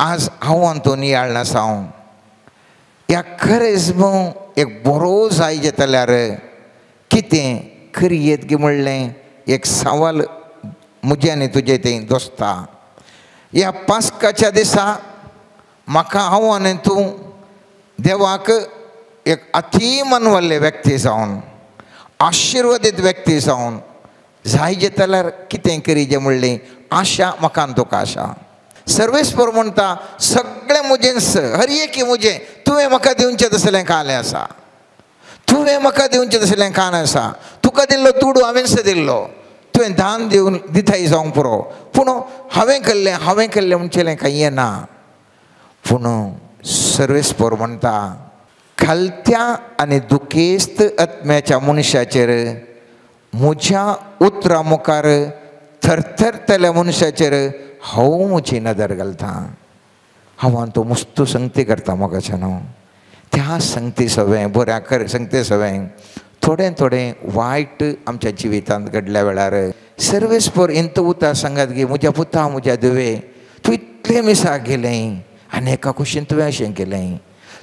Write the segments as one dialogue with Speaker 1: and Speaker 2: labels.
Speaker 1: आज हांव आनी तूं नियाळ नासांव. ह्या करेज्म एक बरो जाय जाल्यार कितें करयेत गी म्हणलें एक सवाल म्हजें आनी तुजें तें दोस्ता. ह्या पास्काच्या दिसा म्हाका हांव आनी तूं देवाक एक अती मनवल्ले व्यक्ती जावन आशिर्वादीत व्यक्ती जावन जाय जाल्यार कितें करीजें म्हणलें आशा म्हाका आनी तुका आशा. सर्वेस्पर म्हणटा सगळें म्हजेंच, हर एक म्हजें, तुवें म्हाका दिवचें तसलें खालें आसा, तुवें म्हाका दिवचें तसलें खाण आसा, तुका दिल्लो दुडू हांवेंच दिल्लो, तुवें दान दिवन दिताय जावंक पुरो, पूण हांवें केल्लें हांवें केल्लें म्हणचेलें कांय ना. पूण सर्वेस्पर म्हणटा खालत्या आनी दुखेस्त आत्म्याच्या मनशाचेर म्हज्या उतरां मुखार थरथरतल्या मनशाचेर हांव म्हजी नदर घालता. हांव आनी तूं मुस्तू संगती करता मोगाच्या न्हू, त्या संगती सवें बऱ्या कर संगती सवें थोडें थोडें वायट आमच्या जिवितांत घडल्या वेळार सर्वेस्पर इंत उतार सांगात गी म्हज्या पुता म्हज्या धुवे तूं इतलें मिसाक गेलें आनी एका कुशीन तुवें अशें केलें,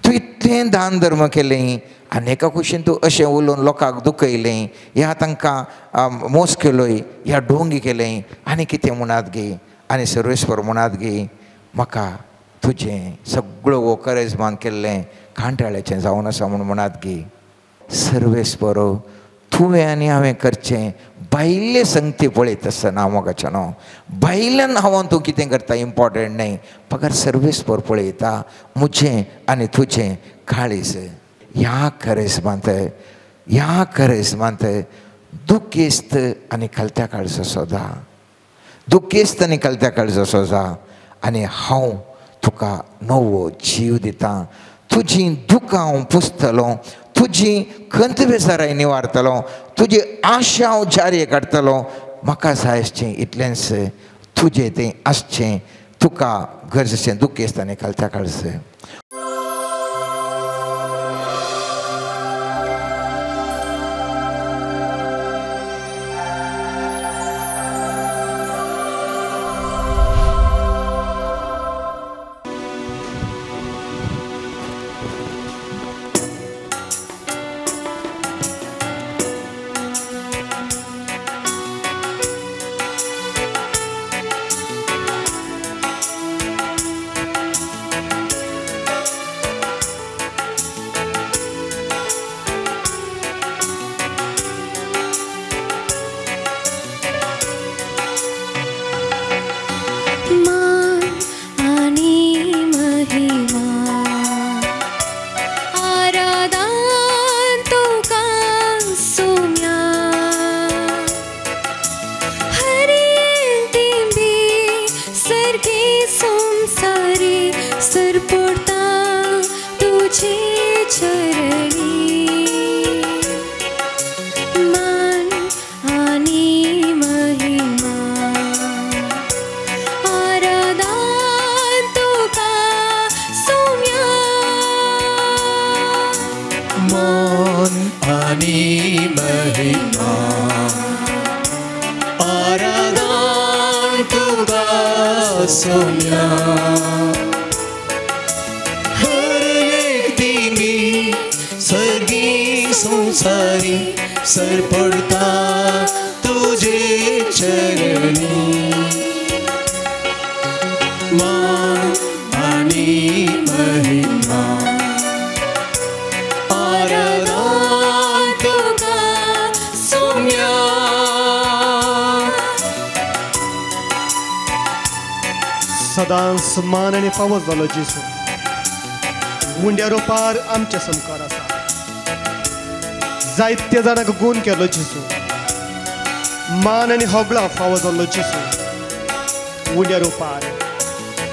Speaker 1: तूं इतलें दान धर्म केलें आनी एका कुशीन तूं अशें उलोवन लोकांक दुखयलें, ह्या तांकां मोस केलोय, ह्या डोंगी केलें आनी कितें म्हणात गी. आनी सर्वेस्पर म्हणात गी म्हाका तुजें सगळो हो करेजमान केल्लें कांटाळ्याचें जावन आसा म्हूण म्हणात गी. सर्वेस्पर तुवें आनी हांवें करचें भायले संगती पळयत आसतना मोगाच्या न्हू, भायल्यान हांव तूं कितें करता इम्पोर्टंट न्हय, पगार सर्वेस्पर पळयता म्हजें आनी तुजें काळीज. ह्या करेजमांत ह्या करेजमांत दुखेस्त आनी खालत्या काळजा सोदा, दुखेस्त आनी खालत्या काळजा सोदा आनी हांव तुका नवो जीव दिता, तुजी दुकां हांव पुसतलो, तुजी खंत बेजाराय निवारतलो, तुजी आशा हांव जारी काडटलो. म्हाका जाय आसचें इतलेंच तुजें तें आसचें, तुका गरजेचें दुखेस्त आनी खालत्या काळजें.
Speaker 2: सदांच मान आनी फावो जालो जेजू मुंड्या रोपार आमच्या समकार आसा. जायते जाणांक गूण केलो जेजू, मान आनी होगळा फावो जाल्लो जेजू मुंड्या रोपार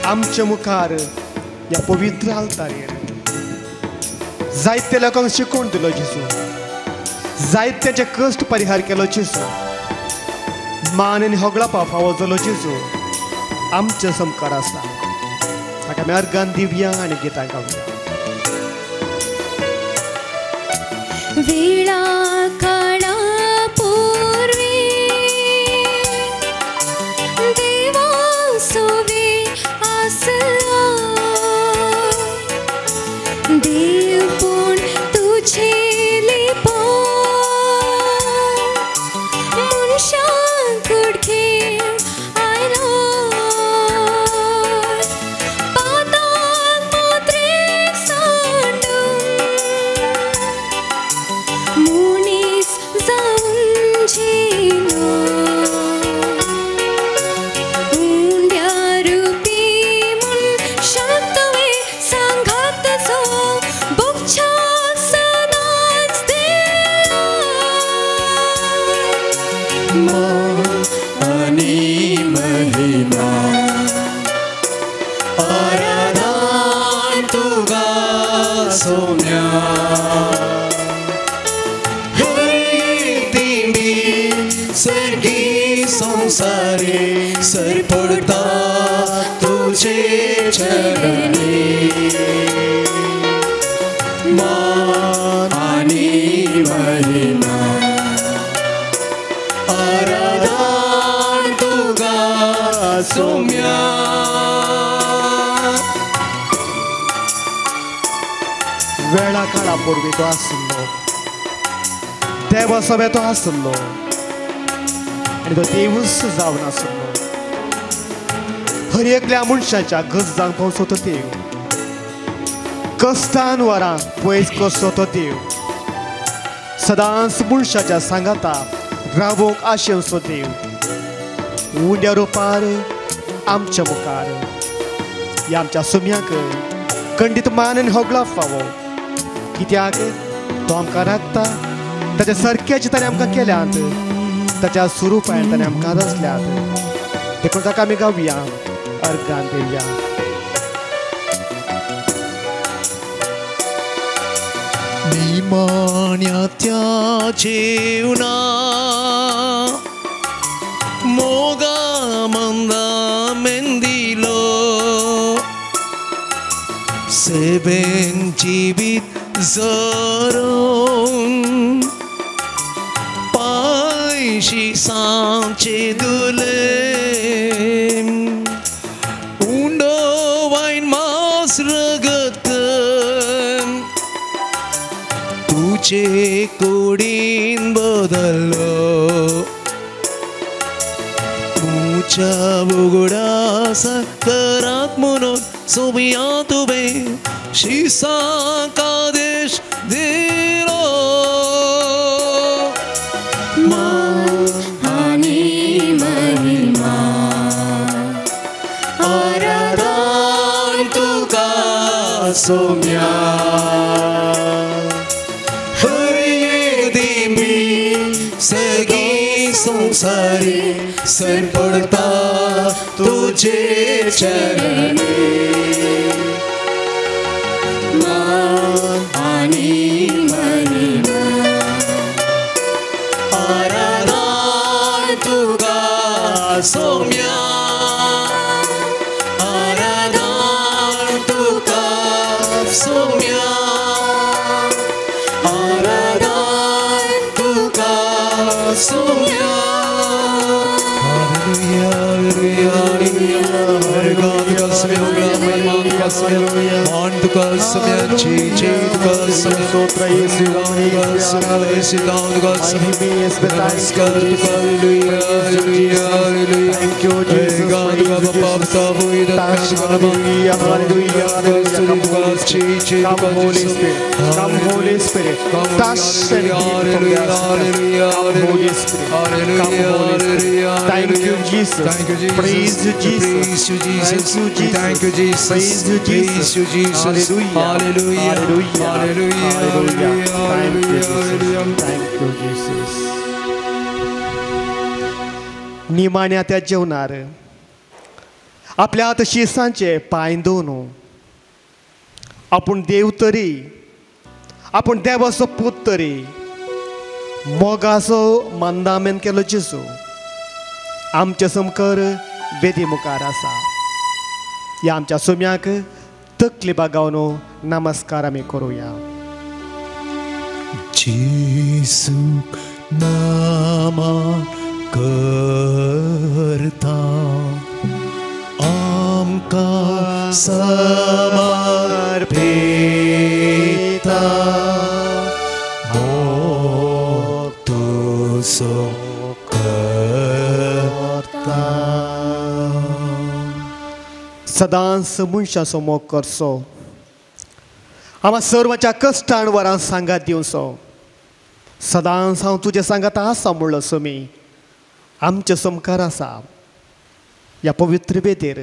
Speaker 2: आमच्या मुखार ह्या पवित्र आल्तारेर जायते लोकांक शिकोवन दिलो जेजू, जायत्याचे कश्ट परिहार केलो जेजू, मान आनी होगळा फावो जालो जेजू आमच्या समकार आसा. ताका आमी अर्गान दिवया आनी गितां गावया.
Speaker 3: वेळा काळा पूर्वी देवा सोवे आसला,
Speaker 4: सोम्या हरी सर्गी संसारे सर पडता तुझे चरणी मान आनी महिमा आराधन तुका सोम्या
Speaker 2: वेळा काळा पूर्वी तो आसलो देवा सभे तो आसलो आनी तो देवूच जावन आसलो हर एकल्या मनशाच्या गरजांक पावसो तो देव कश्टान वरांक पयस करचो तो देव सदांच मनशाच्या सांगाता रावोंक आशेवचो देव उंड्या रुपार आमच्या मुखार ह्या आमच्या सुम्याक खंडीत मान आनी होगळा फावो कित्याक तो आमकां राखता ताच्या सारक्याची ताणें आमकां केल्यात ताच्या स्वरुपान ताणें आमकां रचल्यात देखून ताका आमी गावया अर्गान दिवया.
Speaker 4: निमाण्या त्या जेवणा मोगा मंदा मेंदिलो सेवेन जिवीत जरोन पायशी सांचे दुले उंडो वायन मास रगत तुझे कुडीन बदललो तुझ्या उगडास करात म्हणून सोबिया तुवें शिसांक आदेश दिलो
Speaker 3: मान आनी महिमा
Speaker 4: आराधन तुका सोम्या हर एक देवी सगळी संसारी सर पडता तुझे चरणी
Speaker 3: मान आनी महिमा
Speaker 4: आराधन तुका सोम्या आराधन तुका सोम्या आराधन तुका Saumya.
Speaker 2: Thank you, Jesus. Come, Holy Spirit. Come, Holy Spirit. Touch and heal from the Come, Holy Spirit. Come, Holy Spirit. Thank you, Jesus. Praise you, Jesus. Thank you, Jesus. Praise you, Jesus. Hallelujah. Hallelujah. Hallelujah. Hallelujah. Thank you, Jesus. Thank you, Jesus. निमाण्या त्या जेवणार आपल्या आत शिसांचे पांय दोन आपूण देव तरी आपूण देवाचो पूत तरी मोगाचो मंदामेन केलो जेजू आमचे समकर वेदी मुखार आसा. ह्या आमच्या सुम्याक तकली बागावन नमस्कार आमी करुया.
Speaker 4: जेजूक नामा करता आमकां समर्पिता मोग तुजो करता.
Speaker 2: सदांच मनशाचो मोग करचो आमा सर्वांच्या कश्टान वरां सांगात दिवचो. सदांच हांव तुज्या सांगात आसा म्हणलो समी आमचे समकार आसा. ह्या पवित्र वेदेर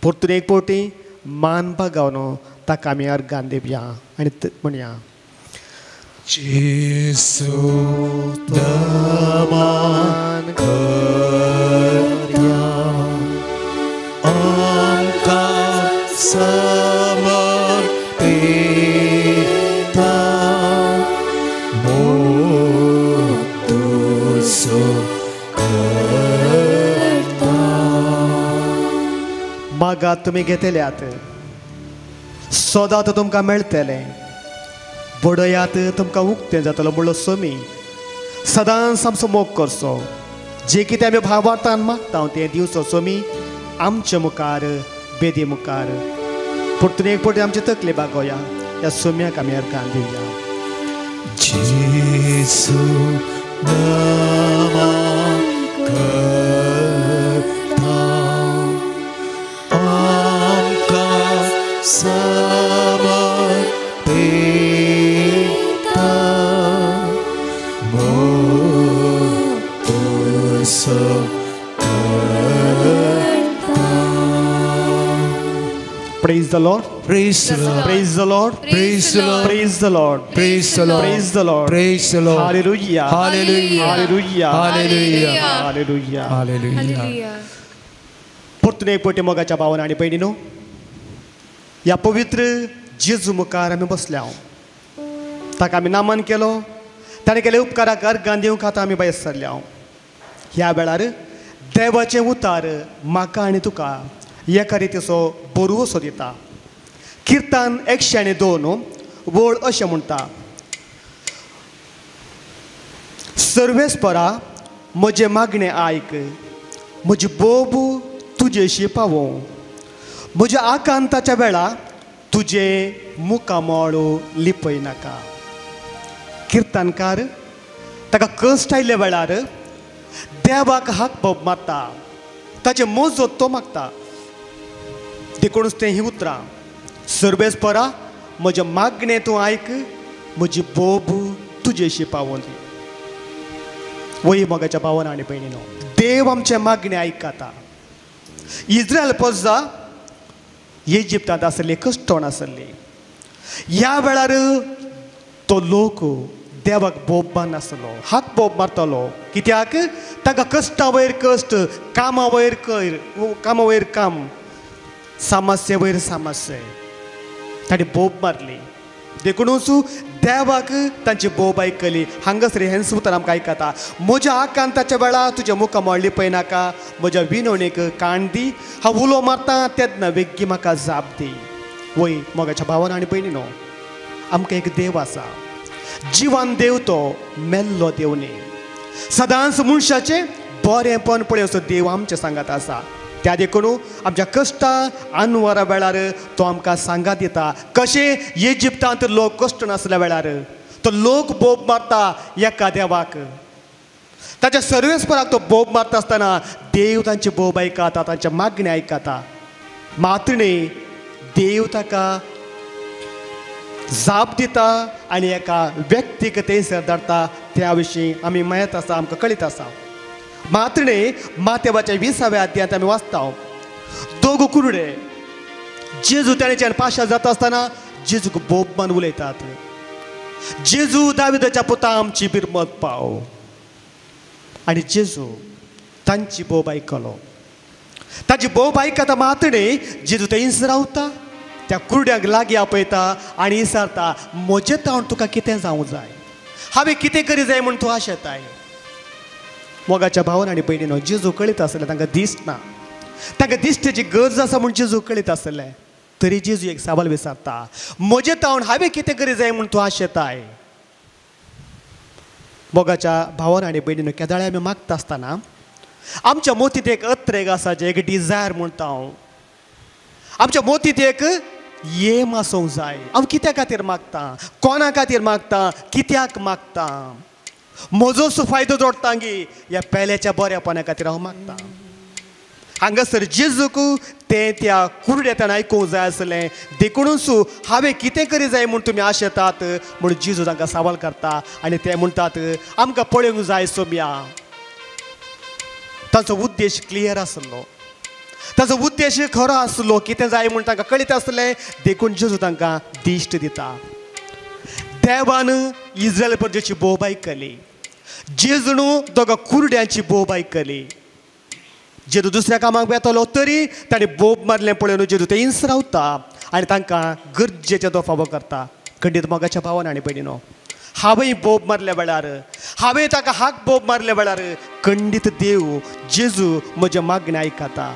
Speaker 2: परतून एक पवटी मान बागावन ताका आमी अर्गान दिवया आनी म्हणया
Speaker 4: जेजू दमान करता आमकां समर्पिता
Speaker 2: मागात तुमी घेतल्यात, सोदात तुमकां मेळटलें, बडयात तुमकां उक्तें जातलो म्हणलो सोमी सदांच आमचो मोग करचो. जे कितें आमी भावार्थान मागता तें दिवचो सोमी आमचे मुखार बेदी मुखार. परतून एक पटी आमचे तकले बागोवया, ह्या सोम्याक आमी अर्गान दिवया.
Speaker 4: जेजू नामा करता आमकां समर्पिता, मोग तुजो करता.
Speaker 2: Praise the Lord.
Speaker 4: Praise the Lord.
Speaker 2: Praise the Lord.
Speaker 4: Praise the Lord.
Speaker 2: Praise the Lord.
Speaker 4: Praise the Lord.
Speaker 2: Praise the Lord.
Speaker 4: Praise the Lord.
Speaker 2: Hallelujah.
Speaker 4: Hallelujah.
Speaker 2: Hallelujah.
Speaker 4: Hallelujah.
Speaker 2: Hallelujah.
Speaker 4: Hallelujah.
Speaker 2: परतून एक पटी मोगाच्या भावान आनी भयणीनो, ह्या पवित्र जेजू मुखार आमी बसल्या. ताका आमी नामान केलो, ताणें केले उपकाराक अर्गान दिवंक आतां आमी भायर सरल्या. ह्या वेळार देवाचें उतार म्हाका आनी तुका एका रितीचो बरोवसो दिता. किर्तन 102 वळ अशें म्हणटा, सर्वेस्परा म्हजें मागणें आयक, म्हजी बोब तुजेशी पावोवं, म्हज्या आकांताच्या वेळा तुजें मुखामळ लिपय नाका. किर्तनकार ताका कश्ट आयिल्ल्या वेळार देवाक हाक बोब मारता, ताचें मोजो तो मागता. देखूनच तें हीं उतरां, सर्वेस्परा म्हजें मागणें तूं आयक, म्हजी बोब तुजेशी पावोवं दी. वय मोगाच्या भावान आनी भयणीनो, देव आमचें मागणें आयकता. इस्रायल पोजा इजिप्तांत आसले, कश्टोण आसले. ह्या वेळार तो लोक देवाक बोब मारनासलो, हात बोब मारतालो. कित्याक तांकां कश्टा वयर कश्ट, कामा वयर कैर, कामा वयर काम, समस्ये वयर समस्ये, तांणी बोब मारली. देखूनच देवाक तांची बोब आयकली. हांगासर हेंच उतर आमकां आयकता, म्हज्या आकांताच्या वेळा तुज्या मुखामळ लिपय नाका, म्हज्या विनवणेक कान दी, हांव उलो मारता तेन्ना वेगीं म्हाका जाप दी. वय मोगाच्या भावान आनी भयणीनो, आमकां एक देव आसा, जिवान देव, तो मेल्लो देव न्ही. सदांच मनशाचें बरेंपण पळय असो देव आमचें सांगात आसा. त्या देखून आमच्या कश्टां आनवरा वेळार तो आमकां सांगात दिता. कशें इजिप्तांत लोक कश्ट नासल्या वेळार तो लोक बोब मारता एका देवाक, ताच्या सर्वेस्पराक तो बोब मारता आसतना देव तांची बोब आयकता, तांच्या मागणें आयकता. मात न्ही, देव ताका जाप दिता आनी एका व्यक्तीक थंयसर धाडटा. त्या विशीं आमी म्हायत आसा, आमकां कळीत आसा. मात न्ही, मातेवाच्या 20व्या अध्यायांत आमी वाचता, दोग कुरडे जेजू ताणेच्यान पाशा जाता आसतना जेजूक बोब मान उलयतात, जेजू दाविदाच्या पुता आमची बिरमत पाव. आनी जेजू तांची बोब आयकलो. ताची बोब आयकता मात न्ही, जेजू थंयच रावता, त्या कुरड्यांक लागीं आपयता आनी विचारता, म्हजें तावन तुका कितें जावूं जाय, हांवें कितें करी जाय म्हूण तूं आशेताय. मोगाच्या भावान आनी भयणीनो, जेजू कळीत आसलें तांकां दिसना, तांकां दिश्टेची गरज आसा म्हूण जेजू कळीत आसलें. तरी जेजू एक सवाल विचारता, म्हजें तावन हांवें कितें करी जाय म्हूण तूं आशेताय. मोगाच्या भावान आनी भयणीनो, केदाळे आमी मागता आसतना आमच्या मोतींत एक अत्रेग आसा, जें एक डिजायर म्हणटा हांव. आमच्या मोतींत एक येम आसूंक जाय. हांव कित्या खातीर मागता, कोणा खातीर मागता, कित्याक मागता, म्हजो सो फायदो जोडटा गी ह्या पेल्याच्या बऱ्यापणा खातीर हांव मागता. हांगासर जेजूक तें त्या कुरड्यान आयकूंक जाय आसलें. देखूनच हांवें कितें करी जाय म्हूण तुमी आशेतात म्हूण जेजू तांकां सवाल करता आनी ते म्हणटात, आमकां पळोवंक जाय सोम्या. तांचो उद्देश क्लियर आसलो, ताचो उद्देश खरो आसलो, कितें जाय म्हूण तांकां कळीत आसलें. देखून जेजू तांकां दिश्ट दिता. देवान इस्रायल प्रजेची बोब आयकली, जेजून दोगां कुरड्यांची बोब आयकली. जेजू दुसऱ्या कामाक वेतलो तरी ताणें बोब मारलें पळोवन जेजू थंयच रावता आनी तांकां गरजेचें तो फावो करता. खंडीत मोगाच्या भावान आनी भयणीनो, हांवें बोब मारल्या वेळार, हांवें ताका हाक बोब मारल्या वेळार खंडीत देव जेजू म्हजें मागणें आयकता.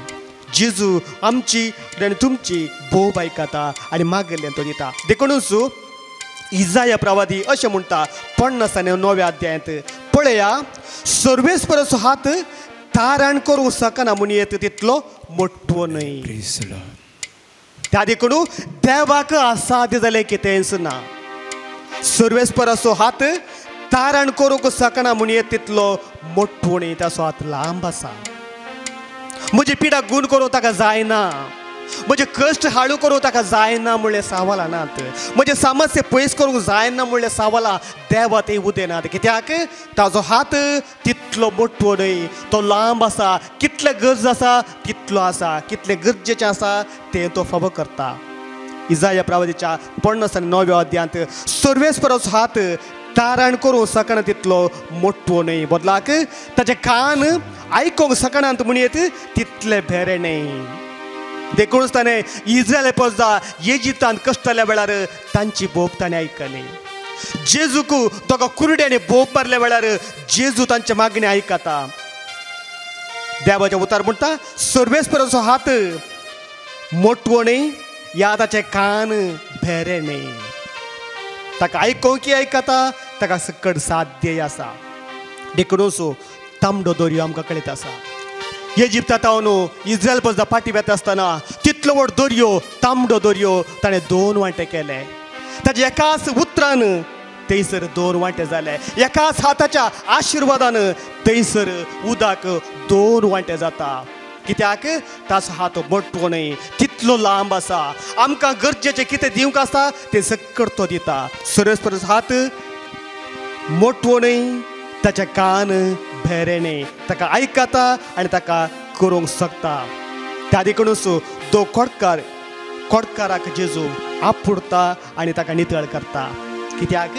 Speaker 2: जेजू आमची आनी तुमची बोब आयकता आनी मागलें तो दिता. देखूनच इजाया प्रवादी अशें म्हणटा 59 अध्यायांत, पळया सर्वेस्पराचो हात तारण करूंक शकना म्हूण येत तितलो मोटवो न्हय. त्या देखून देवाक असाध्य जालें कितेंच ना. सर्वेस्पराचो हात तारण करूंक शकना म्हूण येत तितलो मोटवो न्हय, ताचो हात लांब आसा. म्हजी पिडा गूण करूंक ताका जायना, म्हजे कश्ट हाडू करूंक ताका जायना म्हणलें सावलां नात, म्हजें समस्या पयस करूंक जायना म्हणलें सावलां देवा ते उदयनात. कित्याक ताजो हात तितलो मोटवो न्हय, तो लांब आसा. कितले गरज आसा तितलो आसा, कितलें गरजेचें आसा तें तो फावो करता. इजाया प्रवादीच्या 59 अध्यायांत सर्वेस्पराचो हात तारण करूंक शकना तितलो मोटवो न्हय, बदलाक ताचे कान आयकूंक शकनात म्हूण येत तितले भेरे न्हय. देखूनच ताणें इज्रायल पजा इजिप्तांत कश्टल्या वेळार तांची बोब ताणें आयकली. जेजूक दोगा कुरड्यांनी बोब मारल्या वेळार जेजू तांचे मागणें आयकता. देवाचें उतार म्हणटा सर्वेस्पराचो हात मोटवो न्हय या ताचे कान भेरे न्हय. ताका आयकूंक की आयकता, ताका सकट साध्य आसा. देखूनच तांबडो दर्यो आमकां कळीत आसा. इजिप्तांत इज्रायल पजा फाटीं वेता आसतना तितलो व्हड दर्यो, तांबडो दर्यो ताणें 2 वांटे केले. ताच्या एकाच उतरान थंयसर 2 वांटे जाले. एकाच हाताच्या आशिर्वादान थंयसर उदक 2 वांटे जाता. कित्याक ताचो हात मोटवो न्हय, तितलो लांब आसा. आमकां गरजेचें कितें दिवंक आसा तें सकट तो दिता. सर्वेस्पराचो हात मोटवो न्हय, ताचे कान भेरे न्हय, ताका आयकता आनी ताका करूंक शकता. त्या देखूनच दो कोडकाराक जेजू आपुडता आनी ताका नितळ करता. कित्याक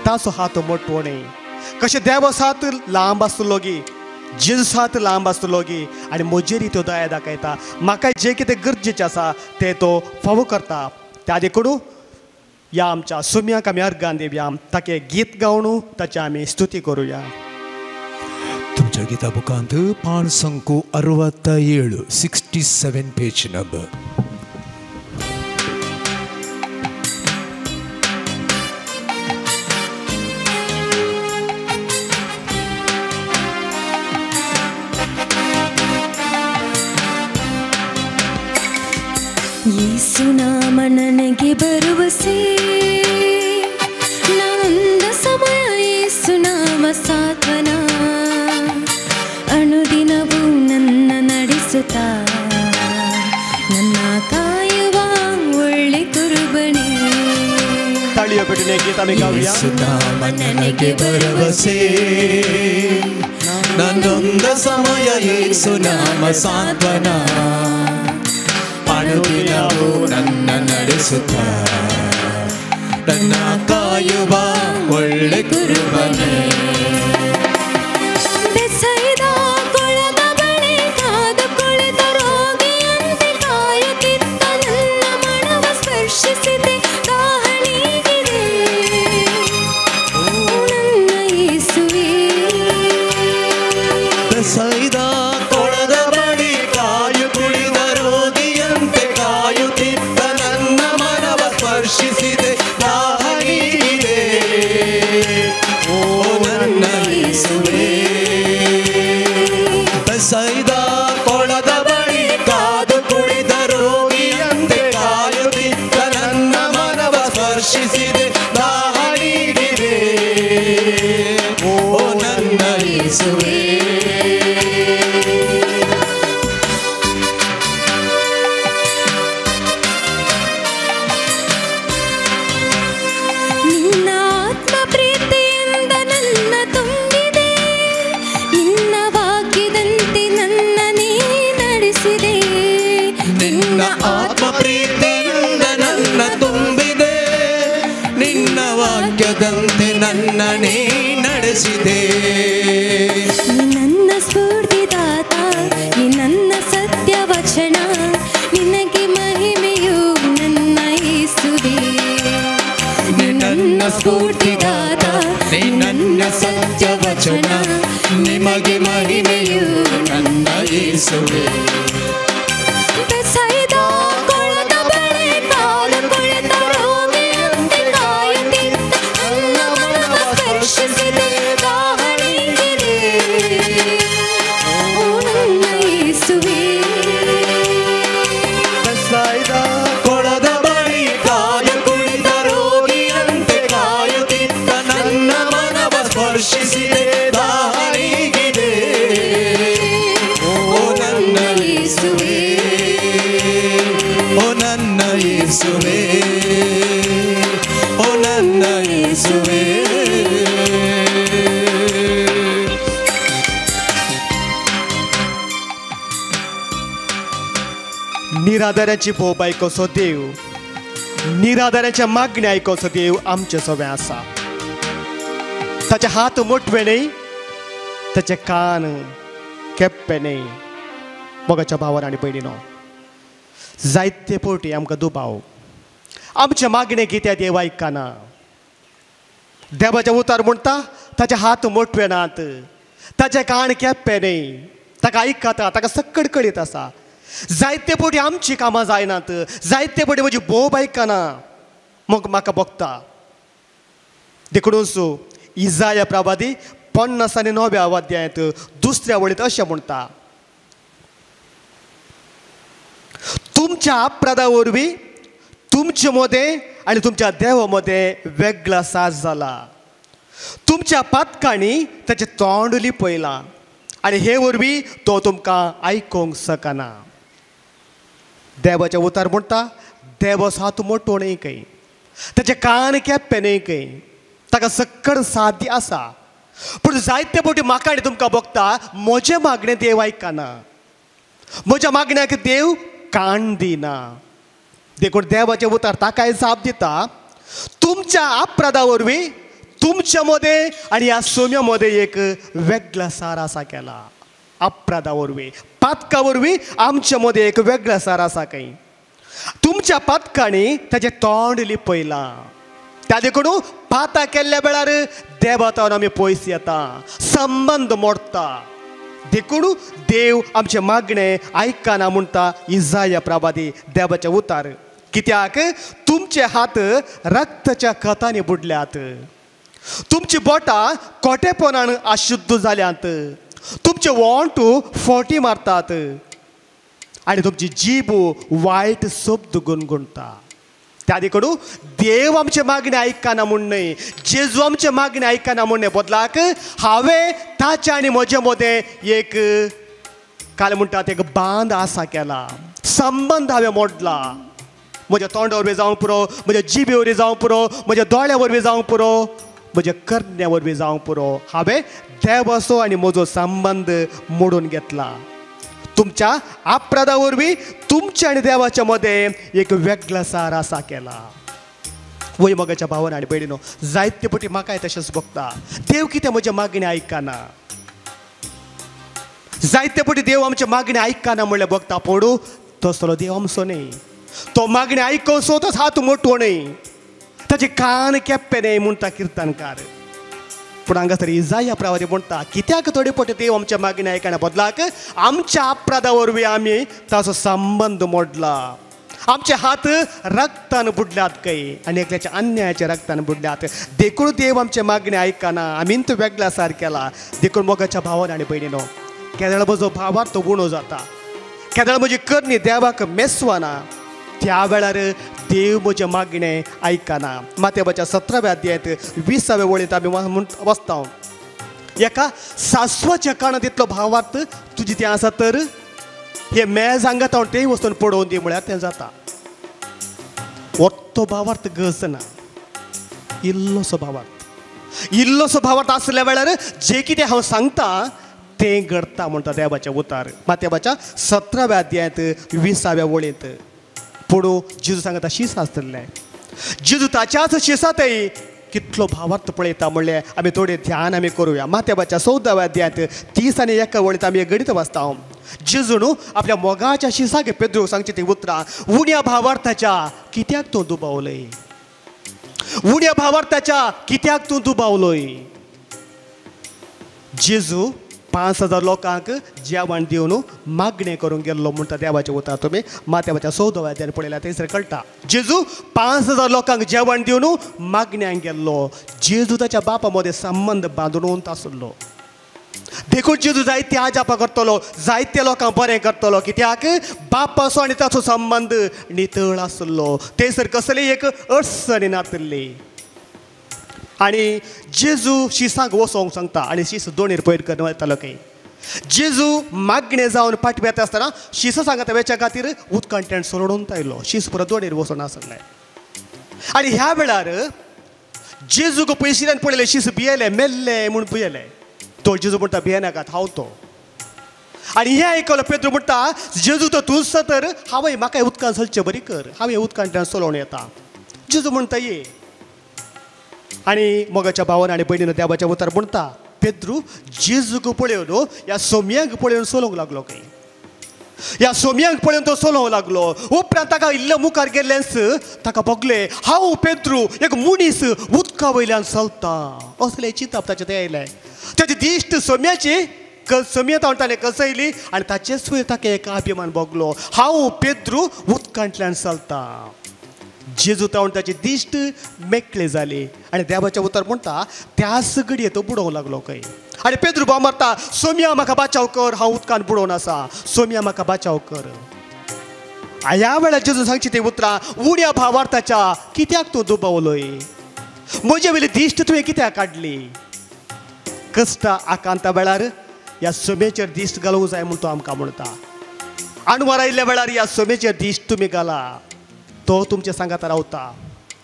Speaker 2: ताचो हात मोटवो न्हय. कशें देवाचो हात लांब आसलो गी, जेजूचो हात लांब आसलो गी आनी म्हजेर तो दया दाखयता. म्हाका जें कितें गरजेचें आसा तें तो फावो करता. त्या देखून ह्या आमच्या सुम्याक आमी अर्गान दिवया, ताके गीत गावन ताची आमी स्तुती करुया.
Speaker 5: तुमच्या गीता बुकांत 567 67 पेज नंबर.
Speaker 3: ಯೇಸು ನಾಮ ನನಗೆ ಭರವಸೆ, ನಂದ ಸಮಯ ಯೇಸು ನಾಮ ಸಾತ್ವನ, ಅನುದಿನವೂ ನನ್ನ ನಡೆಸುತ್ತಾ ನನ್ನ ಕಾಯುವ ಒಳ್ಳೆ ಕುರುಬನೇ.
Speaker 5: ಯೇಸು ನಾಮ ನನಗೆ ಭರವಸೆ, ನನ್ನೊಂದ ಸಮಯ ಯೇಸು ನಾಮ ಸಾಂತ್ವನ, ಅನುದಿನವೂ ನನ್ನ ನಡೆಸುತ್ತ ನನ್ನ ಕಾಯುವ ಒಳ್ಳೆ ಕುರುಬನೇ.
Speaker 3: ಕೊಳದ ಬಳಿ ಕಾದು ಕುಳಿತ ರೋಗಿಯಂತೆ ಕಾಯುತ್ತಿದ್ದ ನನ್ನ ಮನವ ಸ್ಪರ್ಶಿಸಿದೆ ದಾಹ ನೀಗಿದೆ ನನ್ನ ಯೇಸುವೇ.
Speaker 5: ಬೆಸೈದ ಕೊಳದ ಬಳಿ ಕಾಯು ಕುಳಿತ ರೋಗಿಯಂತೆ ಕಾಯುತ್ತಿದ್ದ ನನ್ನ ಮನವ ಸ್ಪರ್ಶಿಸಿದೆ ದಾಹ ನೀಗಿದೆ ಓ ನನ್ನ ಯೇಸುವೇ. ಬೆಸೈದ ಕೊಳದ ಬಳಿ ಕಾದು ಕುಳಿತ ರೋಗಿಯಂತೆ ಕಾಯುತ್ತಿದ್ದ ನನ್ನ ಮನವ ಸ್ಪರ್ಶಿಸಿದೆ ದಾಹ ನೀಗಿದೆ ಓ ನನ್ನ ಯೇಸುವೇ.
Speaker 3: ನಿನ್ನ ಆತ್ಮ ಪ್ರೀತಿಯಿಂದ ನನ್ನ ತುಂಬಿದೆ, ನಿನ್ನ ವಾಕ್ಯದಂತೆ ನನ್ನ ನೀ ನಡೆಸಿದೆ.
Speaker 5: ನಿನ್ನ ಆತ್ಮ ಪ್ರೀತಿಯಿಂದ ನನ್ನ ತುಂಬಿದೆ, ನಿನ್ನ ವಾಕ್ಯದಂತೆ ನನ್ನ ನೀ ನಡೆಸಿದೆ.
Speaker 3: ನೀ ನನ್ನ ಸ್ಫೂರ್ತಿದಾತ, ನೀ ನನ್ನ ಸತ್ಯ ವಚನ, ನಿನಗೆ ಮಹಿಮೆಯು ನನ್ನ ಯೇಸುವೇ.
Speaker 5: ನೀ ನನ್ನ ಸ್ಫೂರ್ತಿದಾತ, ನೀ ನನ್ನ ಸತ್ಯ ವಚನ, ನಿಮಗೆ ಮಹಿಮೆಯು ನನ್ನ ಯೇಸುವೇ. येसुवे, ओ ನನ್ನ ಯೇಸುವೆ.
Speaker 2: निराधाराची बोब आयकोसो देव, निराधाराच्या मागण्या आयकोसो देव आमचे सगळें आसा. ताचे हात मोटवे न्हय, ताचे कान केप्पे न्हय. मोगाच्या भावान आनी भयणीनो, जायते फावटी आमकां दुबाव, आमचे मागणे कित्या देव आयकना. देवाचें उतर म्हणटा ताचे हात मोटवे नात, ताचे कान केप्पे न्हय, ताका आयकता, ताका सक्कड कळीत आसा. जायते फावटी आमची कामां जायनात, जायते फावटी म्हजी बोब आयकना, मग म्हाका भोगता. देखूनच इजाया प्रवादी 59 अध्यायांत दुसऱ्या वळींत अशें म्हणटा, तुमच्या अपराधा वरवीं तुमचे मदें आनी तुमच्या देवा मदें वेगळा साज जाला. तुमच्या पातकांनी ताचें तोंड लिपयलां आनी हे वरवीं तो तुमकां आयकूंक शकना. देवाचें उतर म्हणटा देव हात मोटो न्हय खंय, ताचे कान केप्पे न्हय खंय, ताका सक्कड साध्य आसा. पूण जायते फावटी म्हाका आनी तुमकां भोगता म्हजें मागणें देव आयकना, म्हज्या मागण्याक देव कान दिना. देखून देवाचें उतर ताकाय जाप दिता, तुमच्या अपराधा वरवीं तुमच्या मदें आनी ह्या सोम्या मदें एक वेगळा सार आसा केला. अपराधा वरवीं, पातका वरवीं आमच्या मदें एक वेगळा सार आसा खंय. तुमच्या पातकांनी ताचें तोंड लिपयलां. त्या देखून पाता केल्ल्या वेळार देवा आमी पयस येता, संबंद मोडटा. देखून देव आमचें मागणें आयकना म्हणटा इजाया प्रवादी देवाचें उतार. कित्याक तुमचे हात रक्ताच्या खतांनी बुडल्यात, तुमची बोटां कोटेपणान अशुद्ध जाल्यांत, तुमचे वोंट फोटी मारतात आनी तुमची जीब वायट शब्द गुणगुणता. त्या देखून देव आमचे मागणें आयकना म्हूण न्हय, जेजू आमचे मागणें आयकना म्हूण न्हय, बदलाक हांवें ताच्या आनी म्हजे मदें एक काल म्हणटात एक बांद आसा केला, संबंद हांवें मोडला. म्हज्या तोंडा वरवीं जावंक पुरो, म्हज्या जिबे वरवीं जावंक पुरो, म्हज्या दोळ्या वरवीं जावंक पुरो, म्हज्या करण्या वरवीं जावंक पुरो, हांवें देवाचो आनी म्हजो संबंद मोडून घेतला. तुमच्या अपराधा वरवीं तुमच्या आनी देवाच्या मदें एक वेगळा सार आसा केला. वय मोगाच्या भावान आनी भयणीनो, जायते फावटी म्हाकाय तशेंच भोगता, देव कितें म्हजें मागणें आयकना. जायते फावटी देव आमचें मागणें आयकना म्हणल्यार भोगता, पडू तसलो देव आमचो न्हय. तो मागणें आयकोसो तोच हात मोटो न्हय, ताचे कान केप्पे न्हय म्हणटा किर्तनकार. पूण हांगासर इजाया प्रवादी म्हणटा कित्याक थोडे फावटी देव आमच्या मागण्या आयकना, बदलाक आमच्या अपराधा वरवीं आमी ताचो संबंद मोडला. आमचे हात रक्तान बुडल्यात खंय आनी एकल्याच्या अन्यायाच्या रक्तान बुडल्यात. देखून देव आमचे मागणे आयकना, आमी तो वेगळा सार केला. देखून मोगाच्या भावान आनी भयणीनो, केदळ म्हजो भावार तो उणो जाता, केदळ म्हजी करणी देवाक मेसवाना, त्या वेळार देव म्हजें मागणें आयकना. मातेबाच्या 17व्या अध्यायांत 20व्या वळींत आमी वाचता, एका सासवाच्या कानांत इतलो भावार्थ तुजी तें आसा तर हे मेज हांगा हांव तें वचून पडोवन दी म्हळ्यार तें जाता. वत्तो भावार्थ गरज ना, इल्लोसो भावार्थ, इल्लोसो भावार्थ आसल्या वेळार जें कितें हांव सांगता तें घडता म्हणटा देवाचें उतार. मातेबाच्या 17व्या अध्यायांत 20व्या वळींत. पूण जेजू सांगता शीस आसतलें, जेजू ताच्याच शिसातय कितलो भावार्थ पळयता म्हणलें आमी थोडें ध्यान आमी करुया. मातेबाच्या 14व्या अध्यायांत 30 आनी 1 वळींत आमी एक गणीत वाचता. जेजून आपल्या मोगाच्या शिसाक पेद्रूक सांगची ती उतरां, उण्या भावार्थाच्या कित्याक तूं दुबावलय, उण्या भावार्थाच्या कित्याक तूं दुबावलय. जेजू 5000 लोकांक जेवण दिवन मागणें करूंक गेल्लो म्हणटा देवाचें उतर तुमी मातेबाच्या 14व्या अध्यायांत पळयल्यार थंयसर कळटा. जेजू 5000 लोकांक जेवण दिवन मागण्यांक गेल्लो. जेजू ताच्या बापा मदें संबंद बांदून आसलो. देखून जेजू जायते आजापां करतलो, जायते लोकांक बरें करतलो, कित्याक बापाचो आनी ताचो संबंद नितळ आसलो. थंयसर कसलीय एक अडचणी नातिल्ली. आनी जेजू शिसांक वचोंक सांगता आनी शीस दोणीर पयर करून वतालो खंय. जेजू मागणें जावन पाटव्यात आसतना शिस सांगता वेच्या खातीर उदकांतल्यान सोडून आयलो. शीस परत दोणेर वचून आसलें. आनी ह्या वेळार जेजूक पयशिल्यान पळयलें शीस भियेले मेल्ले म्हूण भियेले. तो जेजू म्हणटा भियेनाकात हांव तो. आनी हें आयकलो पेद्रू म्हणटा जेजू तो तूंच तर हांवें म्हाका उदकान चलचें बरी कर, हांवें उदकांतल्यान चलोवन येता. जेजू म्हणटा ये. आनी मोगाच्या भावान आनी भयणीन देवाच्या उतार म्हणटा पेद्रू जेजूक पळोवन ह्या सोम्यांक पळोवन चलोवंक लागलो. खंय ह्या सोम्यांक पळोवन तो चलोवंक लागलो. उपरांत ताका इल्लो मुखार गेल्लेंच ताका भोगलें हांव पेद्रू एक मनीस उदका वयल्यान चलता असलें चिंतप ताचें तें आयलें. ताची दिश्ट सोम्याची सोम्या ताणें ताणें कसयली आनी ताचेच वयर ताका एक अभिमान भोगलो हांव पेद्रू उदकांतल्यान चलता. जेजू तावन ताची दिश्ट मेकळी जाली आनी देवाचें उतर म्हणटा त्याच घडये तो बुडोवंक लागलो खंय. आनी पेद्रू भाव मारता सोम्या म्हाका बाचाव कर, हांव उदकान बुडोवन आसा, सोम्या म्हाका बाचाव कर. ह्या वेळार जेजू सांगची ती उतरां उण्या भावार्थाच्या कित्याक तूं दुबावलोय, म्हजे वयली दिश्ट तुवें कित्याक काडली. कश्टा आकांता वेळार ह्या सोम्याचेर दिश्ट घालूंक जाय म्हूण तो आमकां म्हणटा. आणवार आयिल्ल्या वेळार ह्या सोम्याचेर दिश्ट तुमी घाला, तो तुमच्या सांगाता रावता,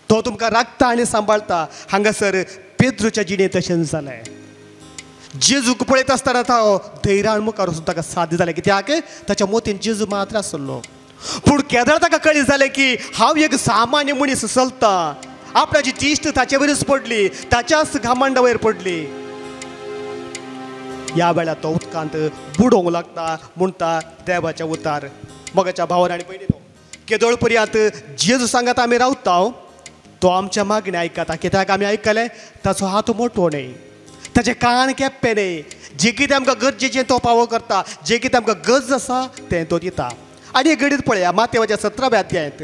Speaker 2: तो तुमकां राखता आनी सांबाळटा. हांगासर पेद्रूच्या जिणेंत तशेंच जालें. जेजूक पळयत आसतना तो धैर्यान मुखार वचून ताका साध्य जालें कित्याक ताच्या मोतीन जेजू मात्र आसलो. पूण केदळ ताका कळीत जालें की हांव एक सामान्य मनीस चलता, आपणाची दिश्ट ताचे वयरच पडली, ताच्याच घामांडा वयर पडली. ह्या वेळार तो उदकांत बुडोवंक लागता म्हणटा देवाच्या उतार. मोगाच्या भावान आनी भयणीनो केदोळ पर्यंत जेजू सांगात आमी रावता तो आमच्या मागणें आयकता कित्याक आमी आयकलें ताचो हात मोटो न्हय, ताचें कान केप्पें न्हय, जें कितें आमकां गरजेचें तो पावो करता, जें कितें आमकां गरज आसा तें तो दिता. आनी एक घडीत पळया मातेवाच्या 17व्या अध्यायांत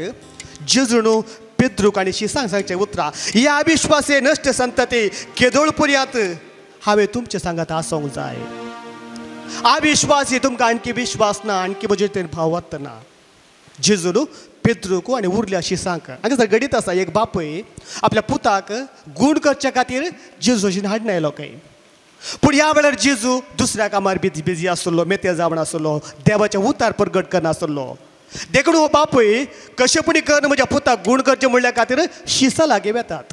Speaker 2: जेजून पेद्रूक आनी शिसांक सांगचें उतरां ह्या विश्वासे नश्ट संतती केदोळ पर्यंत हांवें तुमचें सांगात आसूंक जाय. अविश्वासी तुमकां आणखी विश्वास ना, आणखी म्हजेर तें भावार्थ ना. जेजून पेद्रूक आनी उरल्या शिसांक हांगासर घडीत आसा एक बापूय आपल्या पुताक गूण करच्या खातीर जेजूशीन हाडून आयलो खंय. पूण ह्या वेळार जेजू दुसऱ्या कामार बिजी आसलो, मेते जावन आसलो, देवाचें उतार प्रगट करनासलो. देखून हो बापूय कशेपणी करून म्हज्या पुताक गूण करचें म्हणल्या खातीर शिसां लागीं वेतात